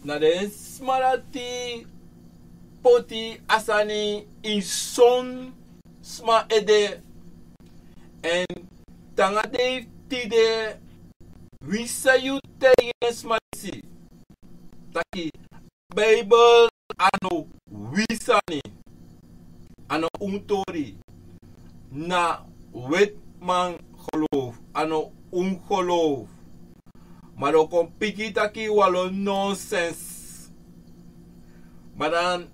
Na den sma dati poti a sani ini son sma ede. Èn tanga dei tide, winsi san yu taigi den sma disi taki Bijbel a no wi sani, a no un tori, na wetiman geloof, a no un geloof. Ma den o kon piki taki wan lo nonsens. Ma dan,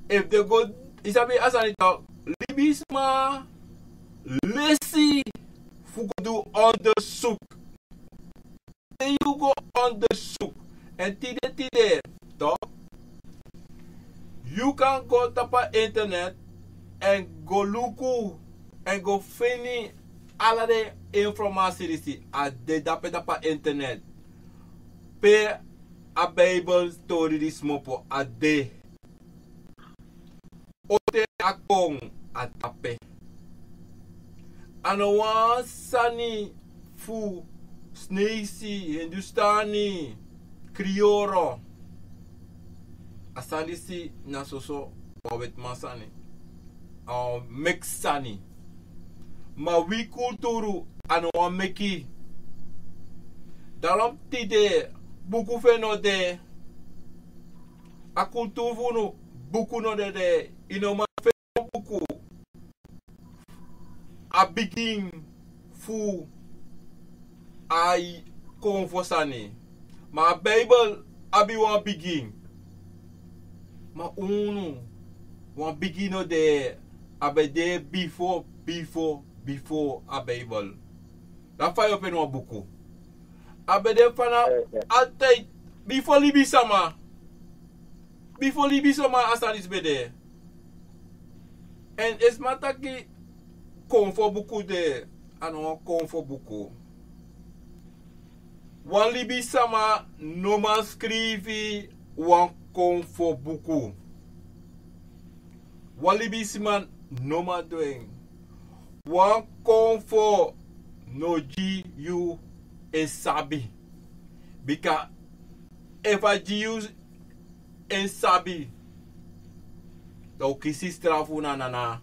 efu den go, yu sabi a sani tok, libisma lesi fu go du onderzoek. Te yu go onderzoek, èn tide tide, tok, yu kan go tapu a internet èn go luku èn go feni ala den informasi disi. A de dape tapu a internet. Pe a Bijbel tori disi kmopo, a de. Ote a kon, a dape. A no wan sani fu Sneisi, Hindustani, Krioro. A sani disi na soso, wan wetiman sani. A wan meki sani. Ma wi kulturu a no wan meki. Daarom tide buku fu en no de. A kulturu fu unu, buku no de de. I no man feni wan buku. A bigin fu a konfo sani. Ma a Bijbel abi wan bigin. Ma unu, wan bigin no de, a ben de bifo, bifo, bifo a Bijbel. Dati fa yu o feni wan buku. A ben de fana altijd, bifo libisama. Bifo libisama a sani disi ben de. Èn efu sma taki konfo buku de, a no wan konfo buku. Wan libisama no man skrifi wan konfo buku. Wan libisma no man du en. Wan konfo no gi yu en sabi. Bika efu a gi yu en sabi, dan u kisi strafu na nana.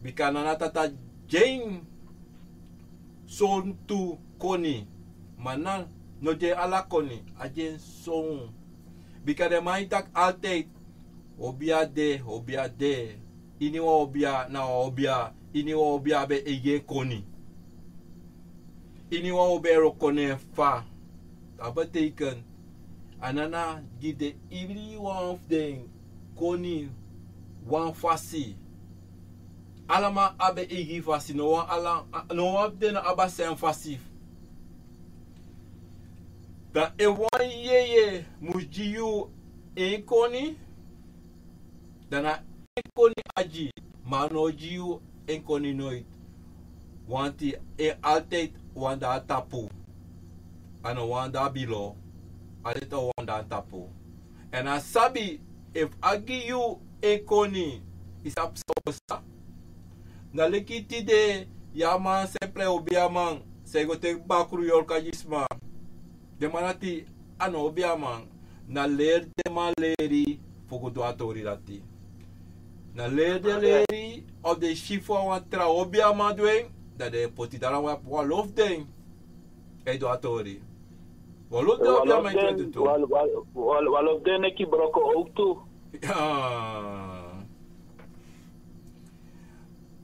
Bika nana tata gi en sontu koni. Ma na no gi en ala koni, a gi en son. Bika den man e taki altijd, obia de, obia de. Iniwan obia na wan obia, iniwan obia ben e gi en koni. Iniwan obia e wroko na en fa. Dati betekent, a nana gi den iniwan fu den koni wan fasi. Ala man abi en eigi fasi, no wan ala, no wan fu den no abi a sem fasi. Dan efu wan yeye mus gi yu en koni, dan na en koni a gi, ma a no o gi yu en koni noiti. Wanti en altijd wani de na tapu. A no wani de na bilo, altijd a wani de na tapu. Èn a sabi, efu a gi yu en koni, i sabi san o pasa. Na leki tide, yu a man san e prei obiaman, san e go teki bakru yorka gi sma. Den man dati a no obiaman, na leri den man leri fu go du a tori dati. Na leri den leri, of den si fa wan tra obiaman du en, dan den e poti dala wan, wan lo fu den e du a tori. Wan lo fu den obiaman e du tu. Wan lo fu den neki broko ook tu. Ya.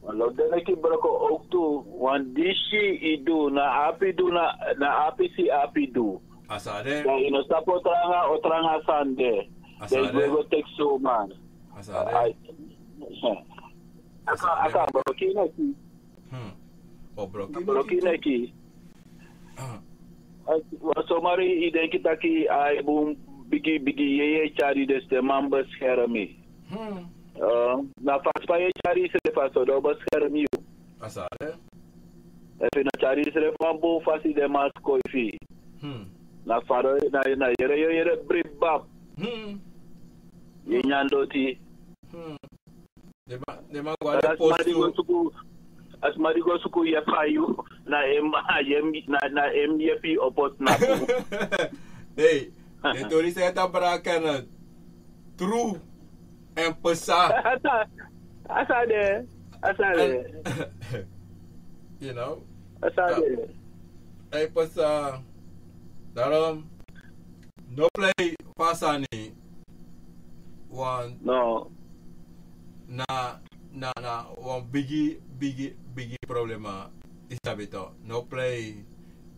Wan lo fu den neki broko ook tu. Wan disi i du, na api du, na, na api si api du. A sa de. Dan i no sabi o tranga, o tranga sani de. A sa de. Dan i go teki soman. A sa de. Ai. A sa de. A sa broki neki. Hmm. O broki neki. Broki neki. Ah. Wan somari i denki taki a e bun, bigi, bigi yeye e tyari, dus den man beschermi. Hmm. Eh, na fasi fa yu e tyari yusrefi, a so den o beschermi yu. A sa de. Efu yu no tyari yusrefi wan bun fasi, den man skoifi. Hmm. Na fa den, na, na yere, yu o yere bribab. Hmm. Yu e nyan doti. Hmm. Den man, den man go a den postu. A sma di go suku, a sma di go suku yepi yu, na en, na en, na, na en yepi opo snapu. Hey, den tori san yu e taki, brada Kenneth, tru èn pasa. A sa, a sa de, a sa de. You know? A sa de. Èn pasa. Daarom, no prei fu a sani. Wan, no. Na, na, na wan bigi, bigi, bigi problema. I sabi toch. No prei.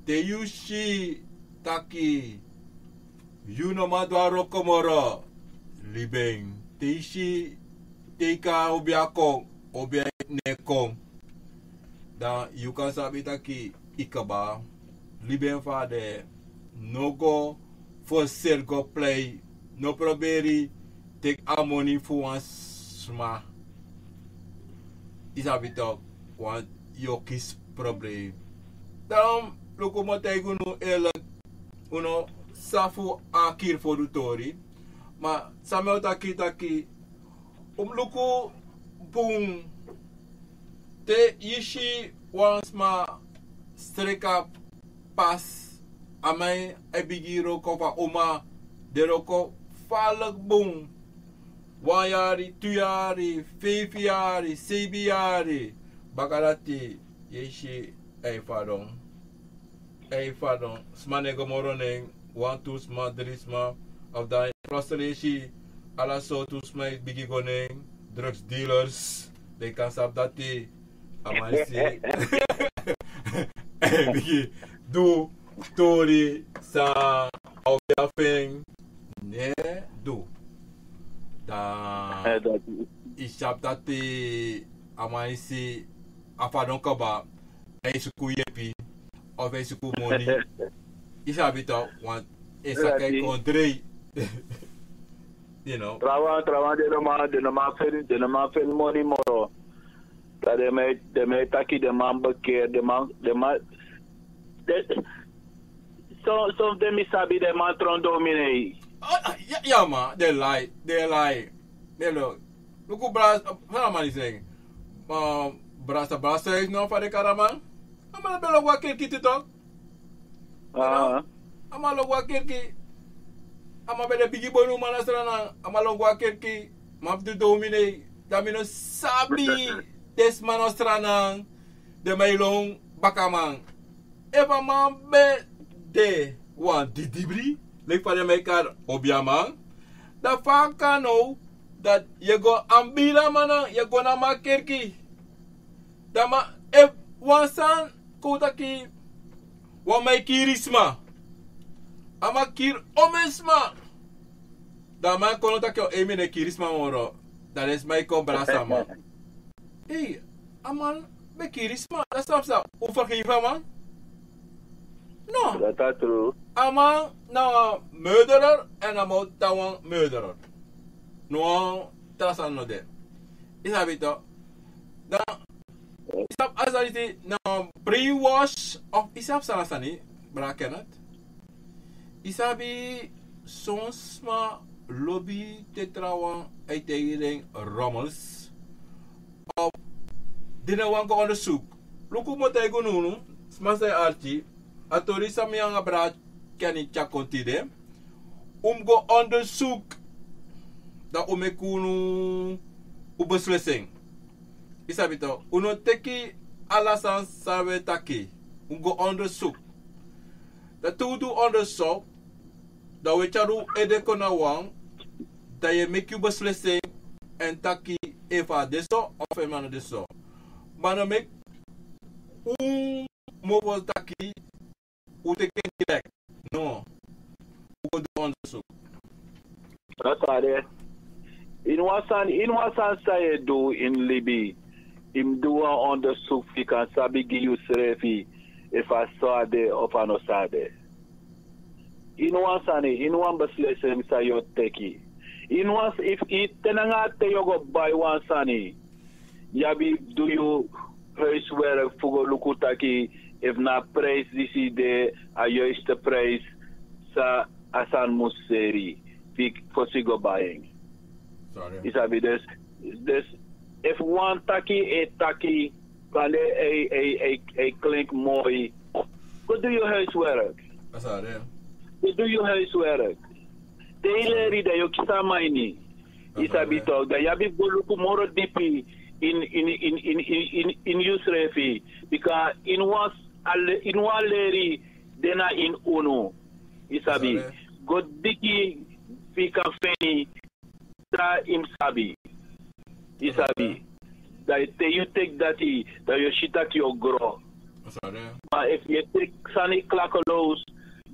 Te yu si taki yu no man du a wroko moro, libi en. Te yu si, te i kon, obia kon, obia no e kon. Dan yu kan sabi taki i kaba. Libi en fa a de, no go forseri go prei, no proberi teki a moni fu wan sma. I sabi toch, want yu o kisi problem. Dan luku, mi o taigi unu eerlijk, unu sabi fu a kiri fodu tori. Ma san mi o taki, taki, un mus luku bun. Te yu si wan sma streki a pasi, a man e bigin wroko fu a uma, den wroko falek bun. Wan yari, tu yari, feifi yari, seibi yari. Baka dati yu e si a e fadon. A e fadon. Sma no e go moro nen, wan tu sma, dri sma. Of dan frustration, ala sortu sma e bigin go nen, drugs dealers. Den kan sabi dati. A man si e bigin du tori san a obiaman no e du. Dan yu sabi dati a man si a fadon kaba, a e suku yepi of a e suku moni. Yu sabi tu, want a saka e kon drei. You know. Trawan, trawan, den no man, den no man feni, den no man feni moni moro. Dan den man, den man e taki den man bekeer, den man, den man, den, son, son fu den mi sabi den man tron dominee. Ah, ah, ya, ya, man, den lai, den lai. Den lo, luku bras, fa a man disi e taki. Ah, brasa, brasa is no fa den kari a man. A man ben lobi wan kerki tu tok. Ah. A man lobi wan kerki. A man ben de bigi bonuman na Sranan. A man lobi wan kerki. Man fu du dominee. Dan mi no sabi den sma na Sranan. Den man e lon bakaman. Efu a man ben de wan didibri, leki fa den man e kari obiaman, dan fa a kan now, dan yu e go anbidi a man, yu e go na a man kerki. Dan ma, efu wan sani kon taki wan man e kiri sma, a man kiri omeni sma. Dan a man kon taki, o, ei, mi no e kiri sma moro. Dan den sma e kon brasa a man. Ei, a man ben kiri sma, dan san psa, un fergeifi a man? No. Dati a tru. A man na wan murderer èn a man o tan wan murderer. No wan tra sani no de. Yu sabi tok. Dan, yu sabi a sani disi na wan brainwash of yu sabi san a sani, brada Kenneth? Yu sabi son sma lobi te trawan e taigi den rommels. Of den no wani go onderzoek. Luku mi o taigi unu, sma san e arki, a tori san mi nanga brada Kenny tyari kon tide. Un mus go onderzoek. Dan un meki unu, un beslissing. Yu sabi tok, un no teki ala sani san un e taki. Un go onderzoek. Dan te un du onderzoek, dan un e tyari un ede kon na wan, dan yu e meki un beslissing èn taki efu a de so of efu a no de so. Ma no meki un mofo taki un teki en direct. No. Un go du onderzoek. Dati a de. Ini wan sani, ini wan sani san yu e du ini libi, yu mus du wan onderzoek fu yu kan sabi gi yusrefi efu a so a de of a no so a de. Ini wan sani, ini wan beslissing san yu o teki. Ini wan, efu yu te nanga a te yu o go bai wan sani, yu abi du yu huiswerk fu go luku taki efu na a prijs disi de a juiste prijs san a sani mus seri fu yu fosi go bai en. Yu sabi, dus, dus efu wan taki e taki, kande e, e, e, e klink moi, go du yu huiswerk. Go du yu huiswerk. Te yu leri, dan yu o kisi a man ini. Yu sabi tok, dan yu abi fu go luku moro dipi ini, ini, ini, ini, ini, ini, ini yusrefi. Bika ini wan, a le-, ini wan leri de na ini unu. Yu sabi, go diki fu yu kan feni san yu mus sabi. Yu sabi. Dan te yu teki dati, dan yu o si taki yu o gro. Ma efu yu e teki sani klakkeloos,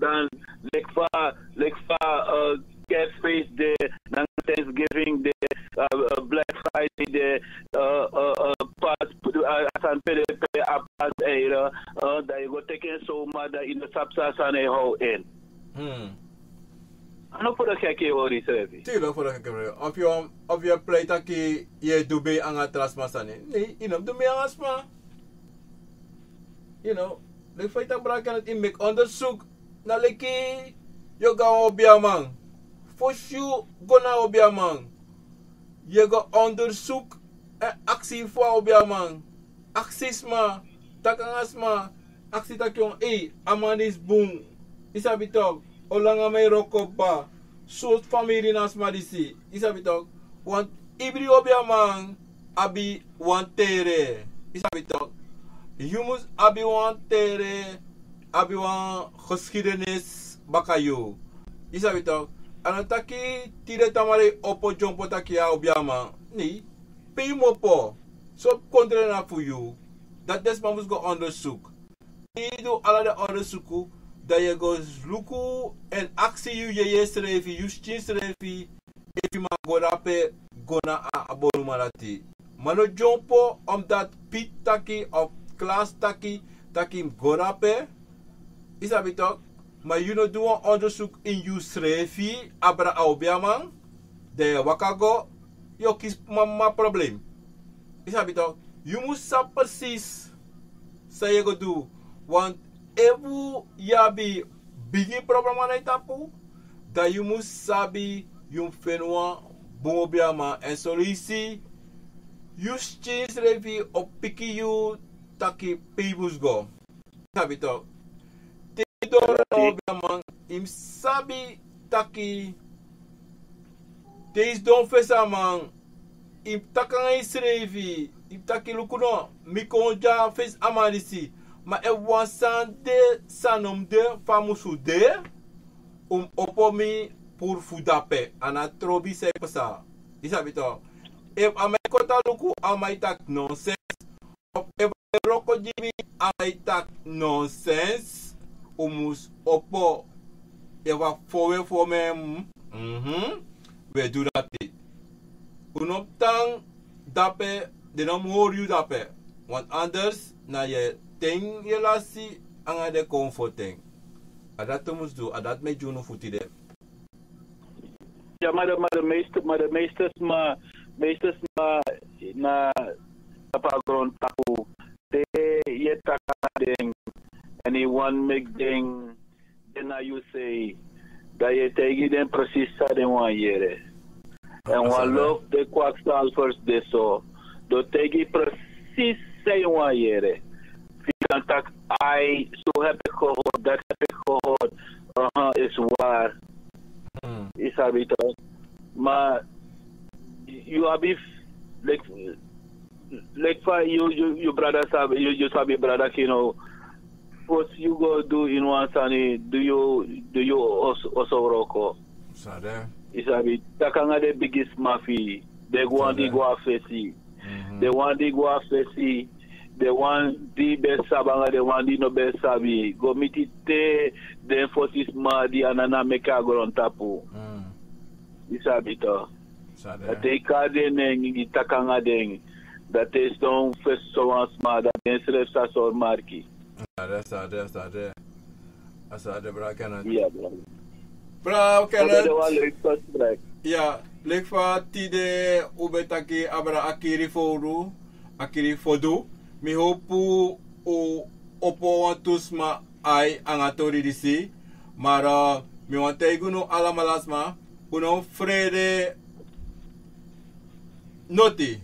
dan leki fa, leki fa, eh, Kerstfeest de, nanga Thanksgiving de, eh, eh, Black Friday de, eh, eh, eh, pas, eh, a sani pe de pe a pas eire, eh, dan yu go teki en zomaar, dan yu no sabi san a sani e hou in. Hmm. A no fu den gek yu e hori yusrefi. Tuurlijk fu den gek yu e hori. Of yu, of yu e pleit taki yu e du mei nanga tra sma sani. Nee, yu no mus du mei nanga sma. You know, leki fa yu taki, brada Kenneth, yu meki onderzoek. Na leki yu o go na wan obiaman. Fosi yu go na wan obiaman, yu e go onderzoek èn aksi fu a obiaman. Aksi sma, taki nanga sma, aksi taki, ei, a man disi bun. Yu sabi tok, olanga mi e wroko kaba. sortu famiri na a sma disi. Yu sabi tok, want ibri obiaman abi wan tere. Yu sabi tok, yu mus abi wan tere, abi wan geskidenis baka yu. Yu sabi tok, a no taki tide tamari opo dyompo taki ya obiaman. Nei, pe yu mus opo. So kondre na fu yu. Dati den sma mus go ondersuku. Te yu du ala den ondersuku, dan yu e go luku èn aksi yu yeye srefi, yu skin srefi, efu yu man go dape go na a bonuman dati. Ma no dyompo omdat Pit taki of Klas taki, taki yu mus go dape. Yu sabi tok, ma yu no du wan ondersuku ini yu srefi, abra a obiaman, dan yu e waka go, yu o kisi mama problem. Yu sabi tok, yu mus sabi presis san yu e go du. Want efu yu abi bigi problema na yu tapu, dan yu mus sabi yu mus feni wan bun obiaman. Èn solusi, yu skin srefi o piki yu taki pe yu mus go. Sabi tok. Te yu doro na obiaman, yu mus sabi taki te yu sidon fesi a man, yu mus taki nanga yusrefi, yu mus taki luku no, mi kon dya fesi a man disi. Ma efu wan sani de san no mus de fa a musu de, un mus opo mi puru fu dape. A no trobi san e pasa. Yu sabi tok. Efu a man e koti a luku, a man e taki nonsens. Efu a e wroko gi mi, a man e taki nonsens, un mus opo. Efu a fon we fon mi en, mhm, wi e du dati. Un no mus tan dape, den no mus hori yu dape. Want anders na yu e ten yu e lasi anga den konfo ten. A dati un mus du, a dati mi e gi unu fu tide. Ya, ma de, ma de meeste, ma de meeste sma, meeste sma na tapu a grontapu. Te yu e taki nanga den, èn yu wani meki den de na yu sei, dan yu e taigi den presis san den wani yere. Èn wan lof den kwaksalvers de so, den o taigi yu presis san yu wani yere. Fu yu kan taki, ai, zo heb ik gehoord, dat heb ik gehoord. Aha, is waar. Yu sabi tok. Ma yu abi, like, like fa yu, yu, yu brada sabi, yu, yu sabi brada Kino. Fosi yu go du ini wan sani, du yu, du yu oso, oso wroko. Yu sabi, taki nanga den bigi sma fu yu, den wan di go a fesi. Den wan di go a fesi, den wan di ben sabi anga den wan di no ben sabi, go miti te den fosi sma di a nana meki a grontapu. Yu sabi tok. Dati e kari den nen, yu taki nanga den. Dati e sidon fesi so wan sma, dati den srefi sa sori marki. Sade, sade, sade. A sade, bra Kenneth. Ya, bra. Bra Kenneth. Wan leuk gesprek. Ya, leki fa tide un ben taki abra a kiri fodu, a kiri fodu. Mi howpu un opo wantu sma ai anga tori disi. Ma, eh, mi wani taigi unu alamala sma, un no mus frede noti.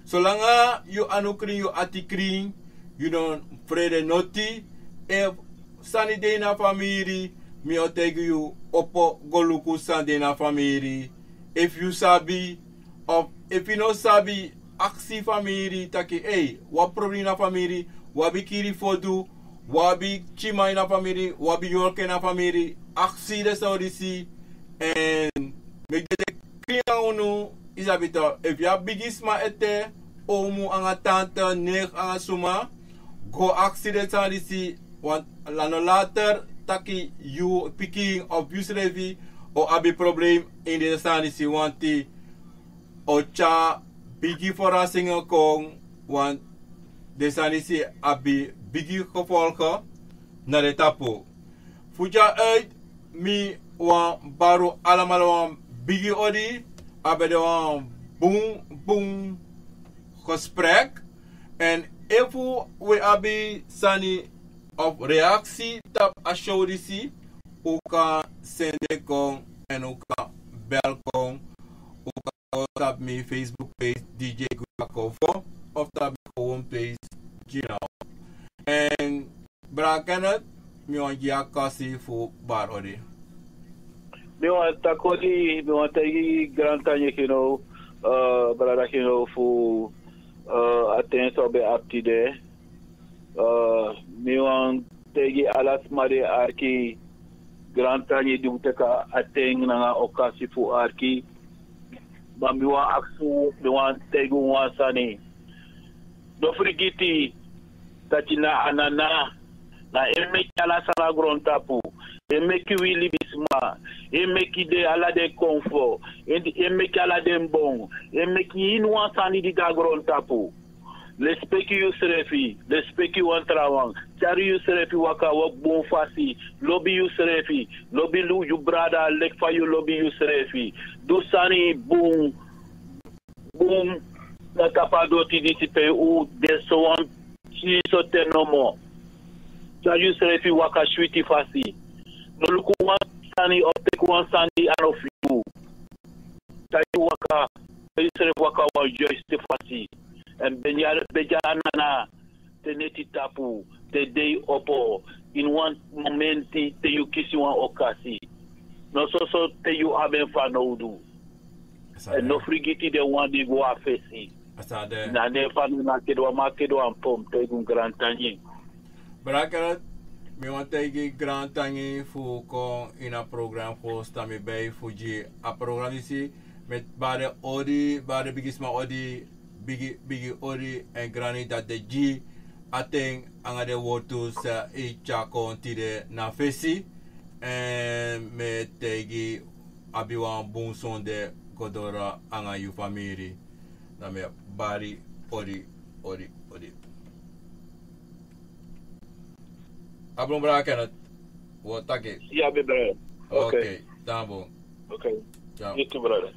Solanga yu anu krin, yu ati krin, yu no mus frede noti. Efu sani de ini a famiri, mi o taigi yu, opo go luku san de ini a famiri. Efu yu sabi, of efu yu no sabi, aksi famiri taki, ei, wan problem ini a famiri, wan abi kiri fodu, wan abi kiman ini a famiri, wan abi yorka ini a famiri, aksi den sani disi, èn meki den de krin nanga unu, yu sabi tok, efu yu abi bigi sma ete, omu anga tante, neef anga suma, go aksi den sani disi, want a no later taki yu pikin of yusrefi o abi problem ini den sani disi, want o tyari bigi verrassingen kon, want den sani disi abi bigi gevolgen na den tapu. Fu dya uit, mi wani bari un alamala wan bigi odi, a ben de wan bun, bun gesprek. Èn efu un abi sani of reaksi tapu a show disi, un kan sende kon èn un kan bel kon, un kan go tapu mi Facebook page D J Guakofo of tapu mi gewoon page, you know. Èn bra Kenneth, mi wani gi yu a kasi fu bari odi. Mi wani taki odi, mi wani taigi Grantangi Gino, eh, brada Gino fu, eh, a ten san un ben abi tide. Eh, mi wani taigi ala sma di e arki Grantangi di mus teki a ten nanga okasi fu arki. Ma mi wani aksi un, mi wani taigi un wan sani. No frigiti taki na a Nana, na en meki ala sani na grontapu. En meki wi libisma, en meki den ala den konfo, en, en meki ala den bon, en meki iniwan sani di de na grontapu. Lespeki yusrefi, lespeki wan trawan, tyari yusrefi waka a bun fasi, lobi yusrefi, lobi lu-, yu brada leki fa yu lobi yusrefi. Du sani bun, bun na tapu a doti disi pe un de sowan pikinso ten nomo. Tyari yusrefi waka switi fasi. No luku wan sani of teki wan sani di a no fu yu. Tyari yu waka, tyari yusrefi waka wan juiste fasi. Èn begi a, begi a Nana te neti tapu, te dei opo, ini wan momenti te yu kisi wan okasi. No soso te yu abi en fanowdu. Èn no frigiti den wan di go a fesi. Na den fanowdu na kedewan, ma kedewan pom, taigi un grantangi. Brada Kenneth, mi wani taigi grantangi fu kon ini a program fu Stan Mi Bij fu gi a program disi. Mi e bari odi, bari bigisma odi, bigi, bigi odi èn grani dati de gi a ten nanga den wortu san yu tyari kon tide na fesi. Èn mi e taigi, abi wan bun sonde kon doro nanga yu famiri. Na mi e bari odi, odi, odi. A bun, brada Kenneth. Wi o taki. Ya, mi brada. Ok. Ok, tan bun. Ok. Tan. Yu tu, brada.